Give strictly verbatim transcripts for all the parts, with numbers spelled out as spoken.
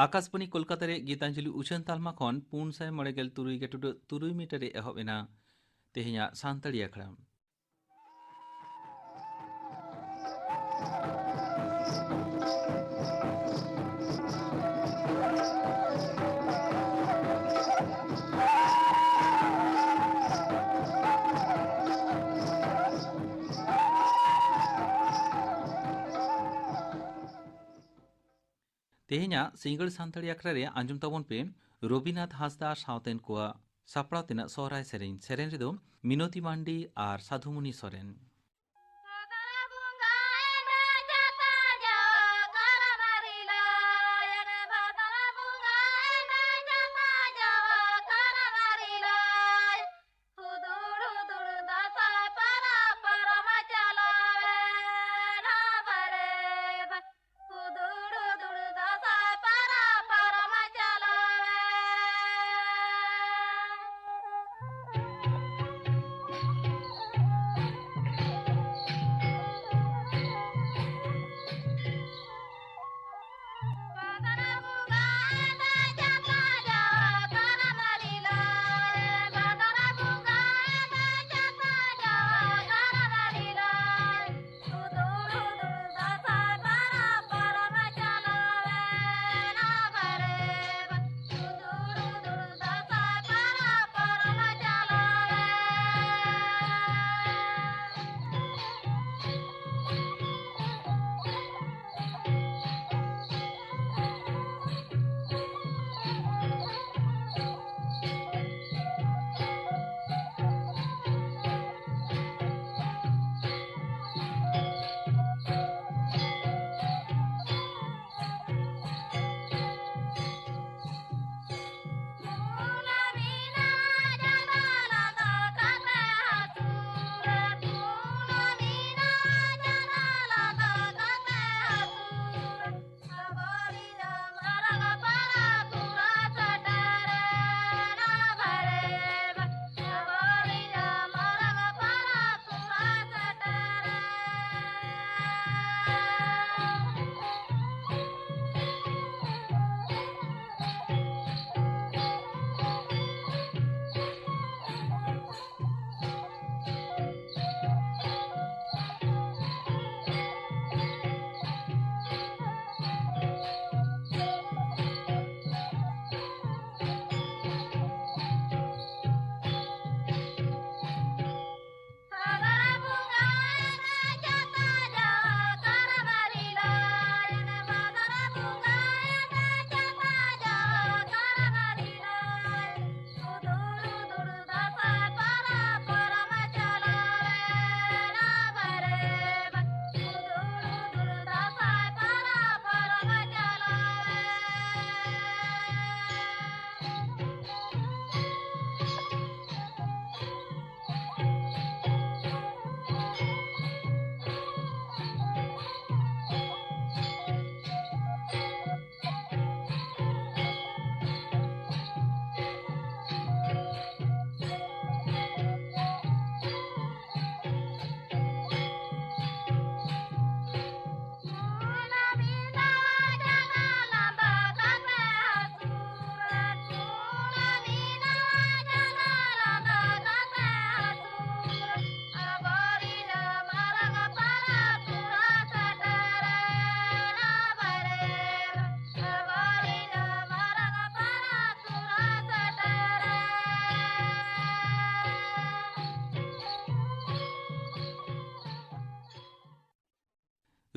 ᱟᱠᱟᱥᱵᱟᱬᱤ ᱠᱳᱞᱠᱟᱛᱟ ᱨᱮ ᱜᱤᱛᱟᱧᱡᱚᱞᱤ ᱩᱪᱷᱟᱹᱱ ᱛᱟᱞᱢᱟ ᱠᱷᱚᱱ ᱯᱩᱱ ᱥᱟᱭ ᱢᱚᱬᱮ ᱜᱮᱞ ᱛᱩᱨᱩᱭ ᱜᱮᱴᱩᱰᱟᱹᱜ ᱛᱩᱨᱩᱭ ᱢᱤᱴᱟᱨ ᱨᱮ ᱮᱦᱚᱵ ᱮᱱᱟ ᱛᱮᱦᱮᱧᱟᱜ ᱥᱟᱱᱛᱟᱲᱤ ᱟᱠᱷᱲᱟ᱾ ᱛᱮᱦᱮᱧᱟᱜ ᱥᱤᱸᱜᱟᱹᱲ ᱥᱟᱱᱛᱟᱲᱤ ᱟᱠᱷᱲᱟ ᱨᱮ ᱟᱸᱡᱚᱢ ᱛᱟᱵᱚᱱ ᱯᱮ ᱨᱚᱵᱤᱱᱟᱛᱷ ᱦᱟᱸᱥᱫᱟ ᱥᱟᱶᱛᱮᱱ ᱠᱚᱣᱟᱜ ᱥᱟᱯᱲᱟᱣ ᱛᱮᱱᱟᱜ ᱥᱚᱦᱨᱟᱭ ᱥᱮᱨᱮᱧ᱾ ᱥᱮᱨᱮᱧ ᱨᱮᱫᱚ ᱢᱤᱱᱚᱛᱤ ᱢᱟᱱᱰᱤ ᱟᱨ ᱥᱟᱫᱷᱩᱢᱩᱱᱤ ᱥᱚᱨᱮᱱ᱾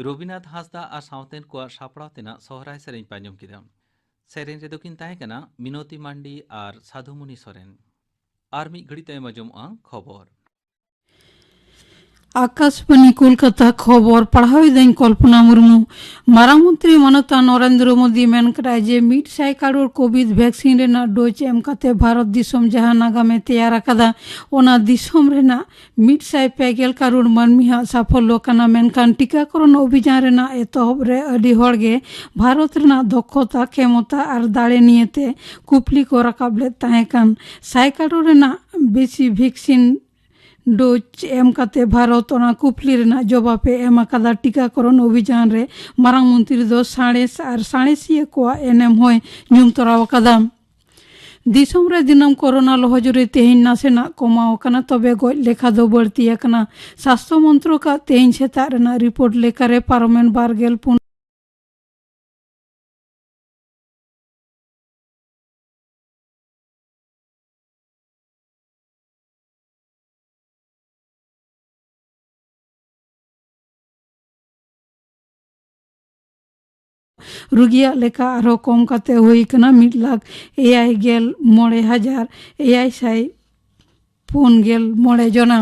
ᱨᱚᱵᱤᱱᱟᱛᱷ ᱦᱟᱸᱥᱫᱟ ᱟᱨ ᱥᱟᱶᱛᱮᱱ ᱠᱚᱣᱟᱜ ᱥᱟᱯᱲᱟᱣ ᱛᱮᱱᱟᱜ ᱥᱚᱦᱨᱟᱭ ᱥᱮᱨᱮᱧ ᱯᱮ ᱟᱸᱡᱚᱢ ᱠᱮᱫᱟ᱾ ᱥᱮᱨᱮᱧ ᱨᱮᱫᱚ ᱠᱤᱱ ᱛᱟᱦᱮᱸ ᱠᱟᱱᱟ ᱢᱤᱱᱚᱛᱤ ᱢᱟᱱᱰᱤ ᱟᱨ ᱥᱟᱫᱷᱩᱢᱩᱱᱤ ᱥᱚᱨᱮᱱ᱾ ᱟᱨ ᱢᱤᱫ ᱜᱷᱟᱹᱲᱤᱡ ᱛᱟᱭᱚᱢ ᱟᱸᱡᱚᱢᱚᱜᱼᱟ ᱠᱷᱚᱵᱚᱨ᱾ ᱟᱠᱟᱥᱵᱟᱱᱤ ᱠᱳᱞᱠᱟᱛᱟ, ᱠᱷᱚᱵᱚᱨ ᱯᱟᱲᱦᱟᱣ ᱮᱫᱟᱹᱧ ᱠᱚᱞᱯᱚᱱᱟ ᱢᱩᱨᱢᱩ᱾ ᱢᱟᱨᱟᱝ ᱢᱚᱱᱛᱨᱤ ᱢᱟᱱᱚᱛᱟᱱ ᱱᱚᱨᱮᱱᱫᱨᱚ ᱢᱳᱫᱤ ᱢᱮᱱ ᱠᱮᱫᱟᱭ ᱡᱮ ᱢᱤᱫ ᱥᱟᱭ ᱠᱟᱨᱳᱲ ᱠᱳᱵᱷᱤᱰ ᱵᱷᱮᱠᱥᱤᱱ ᱨᱮᱱᱟᱜ ᱰᱳᱡᱽ ᱮᱢ ᱠᱟᱛᱮ ᱵᱷᱟᱨᱚᱛ ᱫᱤᱥᱚᱢ ᱡᱟᱦᱟᱸ ᱱᱟᱜᱟᱢᱮ ᱛᱮᱭᱟᱨ ᱟᱠᱟᱫᱟ, ᱚᱱᱟ ᱫᱤᱥᱚᱢ ᱨᱮᱱᱟᱜ ᱢᱤᱫ ᱥᱟᱭ ᱯᱮ ᱜᱮᱞ ᱠᱟᱨᱳᱲ ᱢᱟᱹᱱᱢᱤ ᱦᱟᱜ ᱥᱟᱯᱷᱚᱞᱞᱚ ᱠᱟᱱᱟ, ᱢᱮᱱᱠᱷᱟᱱ ᱴᱤᱠᱟᱠᱚᱨᱚᱱ ᱚᱵᱷᱤᱡᱟᱱ ᱨᱮᱱᱟᱜ ᱮᱛᱚᱦᱚᱵ ᱨᱮ ᱟᱹᱰᱤ ᱦᱚᱲ ᱜᱮ ᱵᱷᱟᱨᱚᱛ ᱨᱮᱱᱟᱜ ᱫᱚᱠᱷᱚᱛᱟ, ᱠᱷᱮᱢᱚᱛᱟ ᱟᱨ ᱫᱟᱲᱮ ᱱᱤᱭᱮᱛᱮ ᱠᱩᱠᱞᱤ ᱠᱚ ᱨᱟᱠᱟᱵ ᱞᱮᱫ ᱛᱟᱦᱮᱸ ᱠᱟᱱ᱾ ᱥᱟᱭ ᱠᱟᱨᱳᱲ ᱨᱮᱱᱟᱜ ᱵᱮᱥᱤ ᱵᱷᱮᱠᱥᱤᱱ ᱰᱳᱡᱽ ᱮᱢ ᱠᱟᱛᱮ ᱵᱷᱟᱨᱚᱛ ᱚᱱᱟ ᱠᱩᱠᱞᱤ ᱨᱮᱱᱟᱜ ᱡᱚᱵᱟᱵ ᱮ ᱮᱢ ᱟᱠᱟᱫᱟ᱾ ᱴᱤᱠᱟᱠᱚᱨᱚᱱ ᱚᱵᱷᱤᱡᱟᱱ ᱨᱮ ᱢᱟᱨᱟᱝ ᱢᱚᱱᱛᱨᱤ ᱫᱚ ᱥᱟᱬᱮᱥ ᱟᱨ ᱥᱟᱬᱮᱥᱤᱭᱟᱹ ᱠᱚᱣᱟᱜ ᱮᱱᱮᱢ ᱦᱚᱸᱭ ᱧᱩᱢ ᱛᱚᱨᱟᱣ ᱟᱠᱟᱫᱟ᱾ ᱫᱤᱥᱚᱢ ᱨᱮ ᱫᱤᱱᱟᱹᱢ ᱠᱳᱨᱳᱱᱟ ᱞᱚᱦᱚᱡᱩᱨᱤ ᱛᱮᱦᱮᱧ ᱱᱟᱥᱮᱱᱟᱜ ᱠᱚᱢᱟᱣ ᱟᱠᱟᱱᱟ, ᱛᱚᱵᱮ ᱜᱚᱡ ᱞᱮᱠᱷᱟ ᱫᱚ ᱵᱟᱹᱲᱛᱤ ᱟᱠᱟᱱᱟ᱾ ᱥᱟᱥᱛᱷᱚ ᱢᱚᱱᱛᱨᱚᱠᱟᱜ ᱛᱮᱦᱮᱧ ᱥᱮᱛᱟᱜ ᱨᱮᱱᱟᱜ ᱨᱤᱯᱳᱨᱴ ᱞᱮᱠᱟᱨᱮ ᱯᱟᱨᱚᱢᱮᱱ ᱵᱟᱨ ᱜᱮᱞ ᱯᱩᱱ ᱨᱩᱜᱤᱭᱟᱜ ᱞᱮᱠᱷᱟ ᱟᱨᱦᱚᱸ ᱠᱚᱢ ᱠᱟᱛᱮ ᱦᱩᱭ ᱠᱟᱱᱟ ᱢᱤᱫ ᱞᱟᱠᱷ ᱮᱭᱟᱭ ᱜᱮᱞ ᱢᱚᱬᱮ ᱦᱟᱡᱟᱨ ᱮᱭᱟᱭ ᱥᱟᱭ ᱯᱩᱱ ᱜᱮᱞ ᱢᱚᱬᱮ ᱡᱚᱱᱟ᱾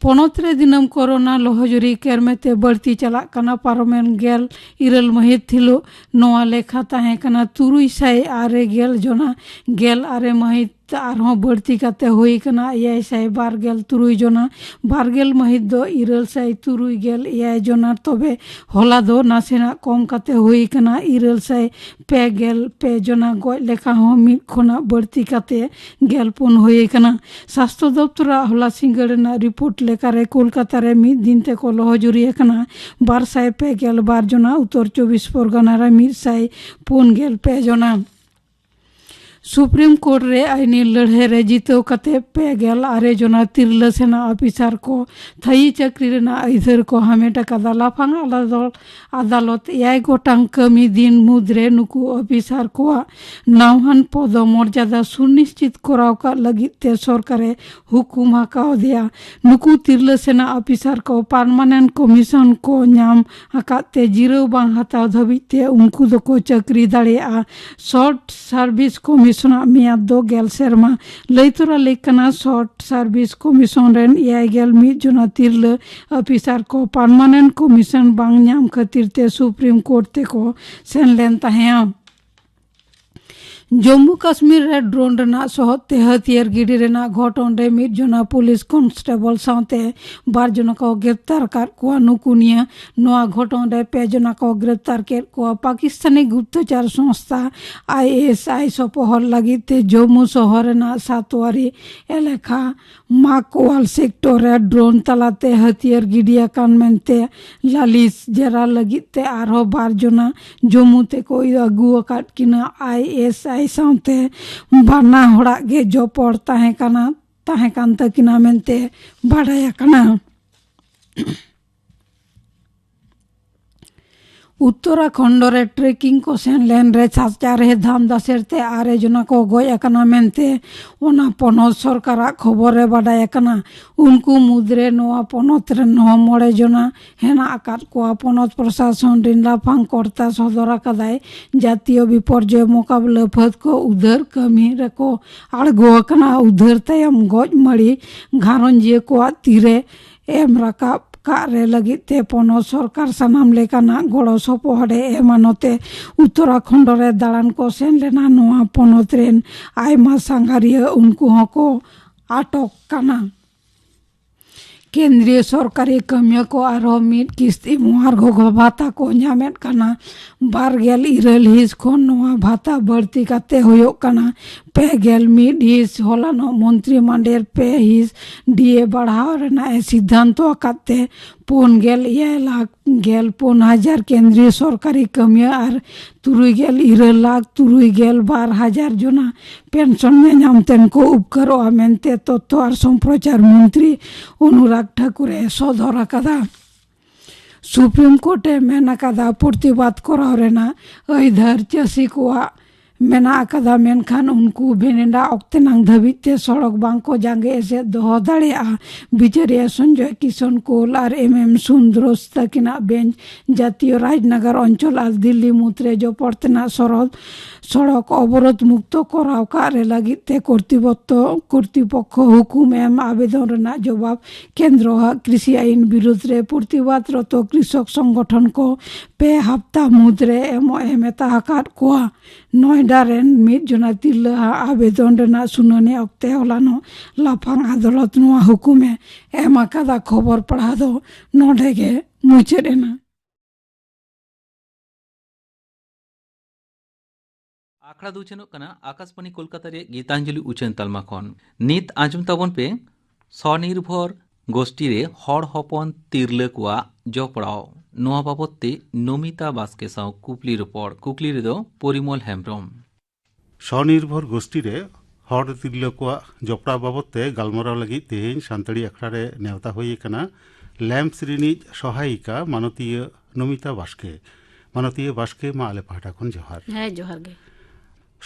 ᱯᱚᱱᱚᱛ ᱨᱮ ᱫᱤᱱᱟᱹᱢ ᱠᱳᱨᱳᱱᱟ ᱞᱚᱦᱚᱡᱩᱨᱤ ᱠᱮᱨᱢᱮ ᱛᱮ ᱵᱟᱹᱲᱛᱤ ᱪᱟᱞᱟᱜ ᱠᱟᱱᱟ᱾ ᱯᱟᱨᱚᱢᱮᱱ ᱜᱮᱞ ᱤᱨᱟᱹᱞ ᱢᱟᱹᱦᱤᱛ ᱦᱤᱞᱳᱜ ᱱᱚᱣᱟ ᱞᱮᱠᱷᱟ ᱛᱟᱦᱮᱸ ᱠᱟᱱᱟ ᱛᱩᱨᱩᱭ ᱥᱟᱭ ᱟᱨᱮ ᱜᱮᱞ ᱡᱚᱱᱟ᱾ ᱜᱮᱞ ᱟᱨᱮ ᱢᱟᱹᱦᱤᱛ ᱟᱨᱦᱚᱸ ᱵᱟᱹᱲᱛᱤ ᱠᱟᱛᱮ ᱦᱩᱭ ᱠᱟᱱᱟ ᱮᱭᱟᱭ ᱥᱟᱭ ᱵᱟᱨ ᱜᱮᱞ ᱛᱩᱨᱩᱭ ᱡᱚᱱᱟ᱾ ᱵᱟᱨ ᱜᱮᱞ ᱢᱟᱹᱦᱤᱛ ᱫᱚ ᱤᱨᱟᱹᱞ ᱥᱟᱭ ᱛᱩᱨᱩᱭ ᱜᱮᱞ ᱮᱭᱟᱭ ᱡᱚᱱᱟ᱾ ᱛᱚᱵᱮ ᱦᱚᱞᱟ ᱫᱚ ᱱᱟᱥᱮᱱᱟᱜ ᱠᱚᱢ ᱠᱟᱛᱮ ᱦᱩᱭ ᱠᱟᱱᱟ ᱤᱨᱟᱹᱞ ᱥᱟᱭ ᱯᱮ ᱜᱮᱞ ᱯᱮ ᱡᱚᱱᱟ᱾ ᱜᱚᱡ ᱞᱮᱠᱷᱟ ᱦᱚᱸ ᱢᱤᱫ ᱠᱷᱚᱱᱟᱜ ᱵᱟᱹᱲᱛᱤ ᱠᱟᱛᱮ ᱜᱮᱞ ᱯᱩᱱ ᱦᱩᱭ ᱠᱟᱱᱟ᱾ ᱥᱟᱥᱛᱷᱚ ᱫᱚᱯᱛᱚᱨᱟᱜ ᱦᱚᱞᱟ ᱥᱤᱸᱜᱟᱹᱲ ᱨᱮᱱᱟᱜ ᱨᱤᱯᱳᱨᱴ ᱞᱮᱠᱟᱨᱮ ᱠᱳᱞᱠᱟᱛᱟ ᱨᱮ ᱢᱤᱫ ᱫᱤᱱ ᱛᱮᱠᱚ ᱞᱚᱦᱚᱡᱩᱨᱤ ᱟᱠᱟᱱᱟ ᱵᱟᱨ ᱥᱟᱭ ᱯᱮ ᱜᱮᱞ ᱵᱟᱨ ᱡᱚᱱᱟ᱾ ᱩᱛᱛᱚᱨ ᱪᱚᱵᱵᱤᱥ ᱯᱚᱨᱜᱟᱱᱟ ᱨᱮ ᱢᱤᱫ ᱥᱟᱭ ᱯᱩᱱ ᱜᱮᱞ ᱯᱮ ᱡᱚᱱᱟ᱾ ᱥᱩᱯᱨᱤᱢ ᱠᱳᱨᱴ ᱨᱮ ᱟᱭᱤᱱᱤ ᱞᱟᱹᱲᱦᱟᱹᱭ ᱨᱮ ᱡᱤᱛᱟᱹᱣ ᱠᱟᱛᱮ ᱯᱮ ᱜᱮᱞ ᱟᱨᱮ ᱡᱚᱱᱟ ᱛᱤᱨᱞᱟᱹ ᱥᱮᱱᱟ ᱚᱯᱷᱤᱥᱟᱨ ᱠᱚ ᱛᱷᱟᱭᱤ ᱪᱟᱹᱠᱨᱤ ᱨᱮᱱᱟᱜ ᱟᱹᱭᱫᱟᱹᱨ ᱠᱚ ᱦᱟᱢᱮᱴ ᱟᱠᱟᱫᱟ᱾ ᱞᱟᱯᱷᱟᱝ ᱟᱫᱟᱞᱚᱛ, ᱟᱫᱟᱞᱚᱛ ᱮᱭᱟᱭ ᱜᱚᱴᱟᱝ ᱠᱟᱹᱢᱤ ᱫᱤᱱ ᱢᱩᱫᱽᱨᱮ ᱱᱩᱠᱩ ᱚᱯᱷᱤᱥᱟᱨ ᱠᱚᱣᱟᱜ ᱱᱟᱣᱦᱟᱱ ᱯᱚᱫᱚ ᱢᱚᱨᱡᱟᱫᱟ ᱥᱩᱱᱤᱥᱪᱤᱛ ᱠᱚᱨᱟᱣ ᱠᱟᱜ ᱞᱟᱹᱜᱤᱫ ᱛᱮ ᱥᱚᱨᱠᱟᱨᱮ ᱦᱩᱠᱩᱢ ᱟᱠᱟᱣᱫᱮᱭᱟ᱾ ᱱᱩᱠᱩ ᱛᱤᱨᱞᱟᱹ ᱥᱮᱱᱟ ᱚᱯᱷᱤᱥᱟᱨ ᱠᱚ ᱯᱟᱨᱢᱟᱱᱮᱱᱴ ᱠᱚᱢᱤᱥᱚᱱ ᱠᱚ ᱧᱟᱢ ᱟᱠᱟᱫ ᱛᱮ ᱡᱤᱨᱟᱹᱣ ᱵᱟᱝ ᱦᱟᱛᱟᱣ ᱫᱷᱟᱹᱵᱤᱡ ᱛᱮ ᱩᱱᱠᱩ ᱫᱚᱠᱚ ᱪᱟᱹᱠᱨᱤ ᱫᱟᱲᱮᱭᱟᱜᱼᱟ᱾ ᱥᱚᱨᱴ ᱥᱟᱨᱵᱷᱤᱥ ᱠᱚᱢᱤᱥᱚᱱᱟᱜ ᱢᱮᱭᱟᱫ ᱫᱚ ᱜᱮᱞ ᱥᱮᱨᱢᱟ᱾ ᱞᱟᱹᱭ ᱛᱚᱨᱟ ᱞᱮᱠ ᱠᱟᱱᱟ, ᱥᱚᱨᱴ ᱥᱟᱨᱵᱷᱤᱥ ᱠᱚᱢᱤᱥᱚᱱ ᱨᱮᱱ ᱮᱭᱟᱭ ᱜᱮᱞ ᱢᱤᱫ ᱡᱚᱱᱟ ᱛᱤᱨᱞᱟᱹ ᱚᱯᱷᱤᱥᱟᱨ ᱠᱚ ᱯᱟᱨᱢᱟᱱᱮᱱᱴ ᱠᱚᱢᱤᱥᱚᱱ ᱵᱟᱝ ᱧᱟᱢ ᱠᱷᱟᱹᱛᱤᱨ ᱛᱮ ᱥᱩᱯᱨᱤᱢ ᱠᱳᱨᱴ ᱛᱮᱠᱚ ᱥᱮᱱ ᱞᱮᱱ ᱛᱟᱦᱮᱸᱫ᱾ ᱡᱚᱢᱢᱩ ᱠᱟᱥᱢᱤᱨ ᱨᱮ ᱰᱨᱳᱱ ᱨᱮᱱᱟᱜ ᱥᱚᱦᱚᱫ ᱛᱮ ᱦᱟᱹᱛᱭᱟᱹᱨ ᱜᱤᱰᱤ ᱨᱮᱱᱟᱜ ᱜᱷᱚᱴᱚᱱ ᱨᱮ ᱢᱤᱫ ᱡᱚᱱᱟ ᱯᱩᱞᱤᱥ ᱠᱚᱱᱥᱴᱮᱵᱚᱞ ᱥᱟᱶᱛᱮ ᱵᱟᱨ ᱡᱚᱱᱟ ᱠᱚ ᱜᱨᱮᱯᱛᱟᱨ ᱟᱠᱟᱫ ᱠᱚᱣᱟ᱾ ᱱᱩᱠᱩ ᱱᱤᱭᱟᱹ ᱱᱚᱣᱟ ᱜᱷᱚᱴᱚᱱ ᱨᱮ ᱯᱮ ᱡᱚᱱᱟ ᱠᱚ ᱜᱨᱮᱯᱛᱟᱨ ᱠᱮᱫ ᱠᱚᱣᱟ᱾ ᱯᱟᱠᱤᱥᱛᱟᱱᱤ ᱜᱩᱯᱛᱚᱪᱟᱨ ᱥᱚᱝᱥᱛᱷᱟ ᱟᱭ ᱮᱥ ᱟᱭ ᱥᱚᱯᱚᱦᱚᱫ ᱞᱟᱹᱜᱤᱫ ᱛᱮ ᱡᱚᱢᱢᱩ ᱥᱚᱦᱚᱨ ᱨᱮᱱᱟᱜ ᱥᱟᱛᱣᱟᱨᱤ ᱮᱞᱟᱠᱟ ᱢᱟᱠᱣᱟᱞ ᱥᱮᱠᱴᱚᱨ ᱨᱮ ᱰᱨᱳᱱ ᱛᱟᱞᱟᱛᱮ ᱦᱟᱹᱛᱭᱟᱹᱨ ᱜᱤᱰᱤ ᱟᱠᱟᱱ ᱢᱮᱱᱛᱮ ᱞᱟᱹᱞᱤᱥ ᱡᱮᱨᱟ ᱞᱟᱹᱜᱤᱫ ᱛᱮ ᱟᱨᱦᱚᱸ ᱵᱟᱨ ᱡᱚᱱᱟ ᱡᱚᱢᱢᱩ ᱛᱮᱠᱚ ᱟᱹᱜᱩ ᱟᱠᱟᱫ ᱠᱤᱱᱟ᱾ ᱟᱭ ᱮᱥ ᱟᱭ ᱥᱟᱶᱛᱮ ᱵᱟᱱᱟ ᱦᱚᱲᱟᱜ ᱜᱮ ᱡᱚᱯᱚᱲ ᱛᱟᱦᱮᱸ ᱠᱟᱱᱟ, ᱛᱟᱦᱮᱸ ᱠᱟᱱ ᱛᱟᱹᱠᱤᱱᱟ ᱢᱮᱱᱛᱮ ᱵᱟᱰᱟᱭ ᱟᱠᱟᱱᱟ᱾ ᱩᱛᱛᱚᱨᱟᱠᱷᱚᱱᱰ ᱨᱮ ᱴᱨᱮᱠᱤᱝ ᱠᱚ ᱥᱮᱱ ᱞᱮᱱ ᱨᱮ ᱪᱟᱨᱪᱟᱨᱦᱮ ᱫᱷᱟᱢ ᱫᱟᱥᱮᱨ ᱛᱮ ᱟᱨᱮ ᱡᱚᱱᱟ ᱠᱚ ᱜᱚᱡ ᱟᱠᱟᱱᱟ ᱢᱮᱱᱛᱮ ᱚᱱᱟ ᱯᱚᱱᱚᱛ ᱥᱚᱨᱠᱟᱨᱟᱜ ᱠᱷᱚᱵᱚᱨ ᱨᱮ ᱵᱟᱰᱟᱭ ᱟᱠᱟᱱᱟ᱾ ᱩᱱᱠᱩ ᱢᱩᱫᱽᱨᱮ ᱱᱚᱣᱟ ᱯᱚᱱᱚᱛ ᱨᱮᱱ ᱦᱚᱸ ᱢᱚᱬᱮ ᱡᱚᱱᱟ ᱦᱮᱱᱟᱜ ᱟᱠᱟᱫ ᱠᱚᱣᱟ᱾ ᱯᱚᱱᱚᱛ ᱯᱨᱚᱥᱟᱥᱚᱱ ᱨᱤᱱ ᱞᱟᱯᱷᱟᱝ ᱠᱚᱨᱛᱟ ᱥᱚᱫᱚᱨ ᱟᱠᱟᱫᱟᱭ, ᱡᱟᱛᱤᱭᱚ ᱵᱤᱯᱚᱨᱡᱚᱭ ᱢᱚᱠᱟᱵᱞᱟ ᱯᱷᱟᱹᱫ ᱠᱚ ᱩᱫᱷᱟᱹᱨ ᱠᱟᱹᱢᱤ ᱨᱮᱠᱚ ᱟᱬᱜᱚ ᱟᱠᱟᱱᱟ᱾ ᱩᱫᱷᱟᱹᱨ ᱛᱟᱭᱚᱢ ᱜᱚᱡ ᱢᱟᱹᱲᱤ ᱜᱷᱟᱨᱚᱸᱡᱤᱭᱟᱹ ᱠᱚᱣᱟᱜ ᱛᱤᱨᱮ ᱮᱢ ᱨᱟᱠᱟᱵ ᱠᱟᱜ ᱨᱮ ᱞᱟᱹᱜᱤᱫ ᱛᱮ ᱯᱚᱱᱚᱛ ᱥᱚᱨᱠᱟᱨ ᱥᱟᱱᱟᱢ ᱞᱮᱠᱟᱱᱟᱜ ᱜᱚᱲᱚ ᱥᱚᱯᱚᱦᱚᱫ ᱮ ᱮᱢᱟ᱾ ᱱᱚᱛᱮ ᱩᱛᱛᱚᱨᱟᱠᱷᱚᱸᱰ ᱨᱮ ᱫᱟᱬᱟᱱ ᱠᱚ ᱥᱮᱱ ᱞᱮᱱᱟ ᱱᱚᱣᱟ ᱯᱚᱱᱚᱛ ᱨᱮᱱ ᱟᱭᱢᱟ ᱥᱟᱸᱜᱷᱟᱨᱤᱭᱟᱹ, ᱩᱱᱠᱩ ᱦᱚᱸᱠᱚ ᱟᱴᱚᱠ ᱠᱟᱱᱟ᱾ ᱠᱮᱱᱫᱨᱤᱭᱚ ᱥᱚᱨᱠᱟᱨᱤ ᱠᱟᱹᱢᱤᱭᱟᱹ ᱠᱚ ᱟᱨᱦᱚᱸ ᱢᱤᱫ ᱠᱤᱥᱛᱤ ᱢᱚᱦᱟᱨ ᱜᱚᱜᱚ ᱵᱷᱟᱛᱟ ᱠᱚ ᱧᱟᱢᱮᱫ ᱠᱟᱱᱟ᱾ ᱵᱟᱨ ᱜᱮᱞ ᱤᱨᱟᱹᱞ ᱦᱤᱸᱥ ᱠᱷᱚᱱ ᱱᱚᱣᱟ ᱵᱷᱟᱛᱟ ᱵᱟᱹᱲᱛᱤ ᱠᱟᱛᱮ ᱦᱩᱭᱩᱜ ᱠᱟᱱᱟ ᱯᱮ ᱜᱮᱞ ᱢᱤᱫ ᱦᱤᱸᱥ ᱦᱚᱞᱟᱱᱚᱜ ᱢᱚᱱᱛᱨᱤ ᱢᱟᱱᱰᱮᱨ ᱯᱮ ᱦᱤᱸᱥ ᱰᱤ ᱮ ᱵᱟᱲᱦᱟᱣ ᱨᱮᱱᱟᱜ ᱮ ᱥᱤᱫᱽᱫᱷᱟᱱᱛᱚ ᱟᱠᱟᱫ ᱛᱮ ᱯᱩᱱ ᱜᱮᱞ ᱮᱭᱟᱭ ᱞᱟᱠᱷ ᱜᱮᱞ ᱯᱩᱱ ᱦᱟᱡᱟᱨ ᱠᱮᱱᱫᱨᱤᱭᱚ ᱥᱚᱨᱠᱟᱨᱤ ᱠᱟᱹᱢᱤᱭᱟᱹ ᱟᱨ ᱛᱩᱨᱩᱭ ᱜᱮᱞ ᱤᱨᱟᱹᱞ ᱞᱟᱠᱷ ᱛᱩᱨᱩᱭ ᱜᱮᱞ ᱵᱟᱨ ᱦᱟᱡᱟᱨ ᱡᱚᱱᱟ ᱯᱮᱱᱥᱚᱱ ᱧᱟᱧᱟᱢ ᱛᱮᱱ ᱠᱚ ᱩᱯᱠᱟᱹᱨᱚᱜᱼᱟ ᱢᱮᱱᱛᱮ ᱛᱚᱛᱛᱷᱚ ᱟᱨ ᱥᱚᱢᱯᱨᱚᱪᱟᱨ ᱢᱚᱱᱛᱨᱤ ᱚᱱᱩᱨᱟᱜᱽ ᱴᱷᱟᱠᱩᱨ ᱮ ᱥᱚᱫᱚᱨ ᱟᱠᱟᱫᱟ᱾ ᱥᱩᱯᱨᱤᱢ ᱠᱳᱨᱴ ᱮ ᱢᱮᱱ ᱟᱠᱟᱫᱟ, ᱯᱨᱚᱛᱤᱵᱟᱫ ᱠᱚᱨᱟᱣ ᱨᱮᱱᱟᱜ ᱟᱹᱭᱫᱟᱹᱨ ᱪᱟᱹᱥᱤ ᱠᱚᱣᱟᱜ ᱢᱮᱱᱟᱜ ᱟᱠᱟᱫᱟ, ᱢᱮᱱᱠᱷᱟᱱ ᱩᱱᱠᱩ ᱵᱷᱮᱱᱮᱰᱟ ᱚᱠᱛᱮ ᱱᱟᱝ ᱫᱷᱟᱹᱵᱤᱡ ᱛᱮ ᱥᱚᱲᱚᱠ ᱵᱟᱝ ᱠᱚ ᱡᱟᱸᱜᱮ ᱮᱥᱮᱫ ᱫᱚᱦᱚ ᱫᱟᱲᱮᱭᱟᱜᱼᱟ᱾ ᱵᱤᱪᱟᱹᱨᱤᱭᱟᱹ ᱥᱚᱧᱡᱚᱭ ᱠᱤᱥᱚᱱ ᱠᱳᱞ ᱟᱨ ᱮᱢ ᱮᱢ ᱥᱩᱱᱫᱨᱚᱥ ᱛᱟᱹᱠᱤᱱᱟᱜ ᱵᱮᱧᱪ ᱡᱟᱛᱤᱭᱚ ᱨᱟᱡᱽᱱᱟᱜᱟᱨ ᱚᱧᱪᱚᱞ ᱟᱨ ᱫᱤᱞᱞᱤ ᱢᱩᱫᱽᱨᱮ ᱡᱚᱯᱚᱲ ᱛᱮᱱᱟᱜ ᱥᱚᱨᱚᱫ ᱥᱚᱲᱚᱠ ᱚᱵᱚᱨᱳᱫᱷ ᱢᱩᱠᱛᱚ ᱠᱚᱨᱟᱣ ᱠᱟᱜ ᱨᱮ ᱞᱟᱹᱜᱤᱫ ᱛᱮ ᱠᱚᱨᱛᱤᱯᱚᱠᱛᱚ, ᱠᱚᱨᱛᱤᱯᱚᱠᱠᱷᱚ ᱦᱩᱠᱩᱢ ᱮᱢ ᱟᱵᱮᱫᱚᱱ ᱨᱮᱱᱟᱜ ᱡᱚᱵᱟᱵ ᱠᱮᱱᱫᱨᱚ ᱟᱜ ᱠᱨᱤᱥᱤ ᱟᱭᱤᱱ ᱵᱤᱨᱩᱫᱽ ᱨᱮ ᱯᱨᱚᱛᱤᱵᱟᱫ ᱨᱚᱛᱚ ᱠᱨᱤᱥᱚᱠ ᱥᱚᱝᱜᱚᱴᱷᱚᱱ ᱠᱚ ᱯᱮ ᱦᱟᱯᱛᱟ ᱢᱩᱫᱽᱨᱮ ᱮᱢᱚᱜ ᱮ ᱢᱮᱛᱟ ᱟᱠᱟᱫ ᱠᱚᱣᱟ᱾ ᱱᱚᱭᱰᱟ ᱨᱮᱱ ᱢᱤᱫ ᱡᱚᱱᱟ ᱛᱤᱨᱞᱟᱹ ᱟᱜ ᱟᱵᱮᱫᱚᱱ ᱨᱮᱱᱟᱜ ᱥᱩᱱᱟᱹᱱᱤ ᱚᱠᱛᱮ ᱦᱚᱞᱟᱱᱚᱜ ᱞᱟᱯᱷᱟᱝ ᱟᱫᱟᱞᱚᱛ ᱱᱚᱣᱟ ᱦᱩᱠᱩᱢ ᱮ ᱮᱢ ᱟᱠᱟᱫᱟ᱾ ᱠᱷᱚᱵᱚᱨ ᱯᱟᱲᱦᱟᱣ ᱫᱚ ᱱᱚᱰᱮ ᱜᱮ ᱢᱩᱪᱟᱹᱫ ᱮᱱᱟ᱾ ᱟᱠᱷᱲᱟ ᱫᱚ ᱩᱪᱷᱟᱹᱱᱚᱜ ᱠᱟᱱᱟ ᱟᱠᱟᱥᱵᱟᱬᱤ ᱠᱳᱞᱠᱟᱛᱟ ᱨᱮ ᱜᱤᱛᱟᱧᱡᱚᱞᱤ ᱩᱪᱷᱟᱹᱱ ᱛᱟᱞᱢᱟ ᱠᱷᱚᱱ᱾ ᱱᱤᱛ ᱟᱸᱡᱚᱢ ᱛᱟᱵᱚᱱ ᱯᱮ ᱥᱚᱱᱤᱨᱵᱷᱚᱨ ᱜᱳᱥᱴᱤ ᱨᱮ ᱦᱚᱲ ᱦᱚᱯᱚᱱ ᱛᱤᱨᱞᱟᱹ ᱠᱚᱣᱟᱜ ᱡᱚᱯᱲᱟᱣ, ᱱᱚᱣᱟ ᱵᱟᱵᱚᱛ ᱛᱮ ᱱᱚᱢᱤᱛᱟ ᱵᱟᱥᱠᱮ ᱥᱟᱶ ᱠᱩᱠᱞᱤ ᱨᱚᱯᱚᱲ᱾ ᱠᱩᱠᱞᱤ ᱨᱮᱫᱚ ᱯᱚᱨᱤᱢᱚᱞ ᱦᱮᱢᱵᱨᱚᱢ᱾ ᱥᱚᱱᱤᱨᱵᱷᱚᱨ ᱜᱳᱥᱴᱤ ᱨᱮ ᱦᱚᱲ ᱛᱤᱨᱞᱟᱹ ᱠᱚᱣᱟᱜ ᱡᱚᱯᱲᱟᱣ ᱵᱟᱵᱚᱛ ᱛᱮ ᱜᱟᱞᱢᱟᱨᱟᱣ ᱞᱟᱹᱜᱤᱫ ᱛᱮᱦᱮᱧ ᱥᱟᱱᱛᱟᱲᱤ ᱟᱠᱷᱲᱟ ᱨᱮ ᱱᱮᱣᱛᱟ ᱦᱩᱭ ᱟᱠᱟᱱᱟ ᱞᱮᱢᱯᱥ ᱨᱤᱱᱤᱡ ᱥᱚᱦᱟᱭᱤᱠᱟ ᱢᱟᱱᱚᱛᱤᱭᱟᱹ ᱱᱚᱢᱤᱛᱟ ᱵᱟᱥᱠᱮ᱾ ᱢᱟᱱᱚᱛᱤᱭᱟᱹ ᱵᱟᱥᱠᱮ, ᱢᱟ ᱟᱞᱮ ᱯᱟᱦᱴᱟ ᱠᱷᱚᱱ ᱡᱚᱦᱟᱨ᱾ ᱦᱮᱸ, ᱡᱚᱦᱟᱨ ᱜᱮ᱾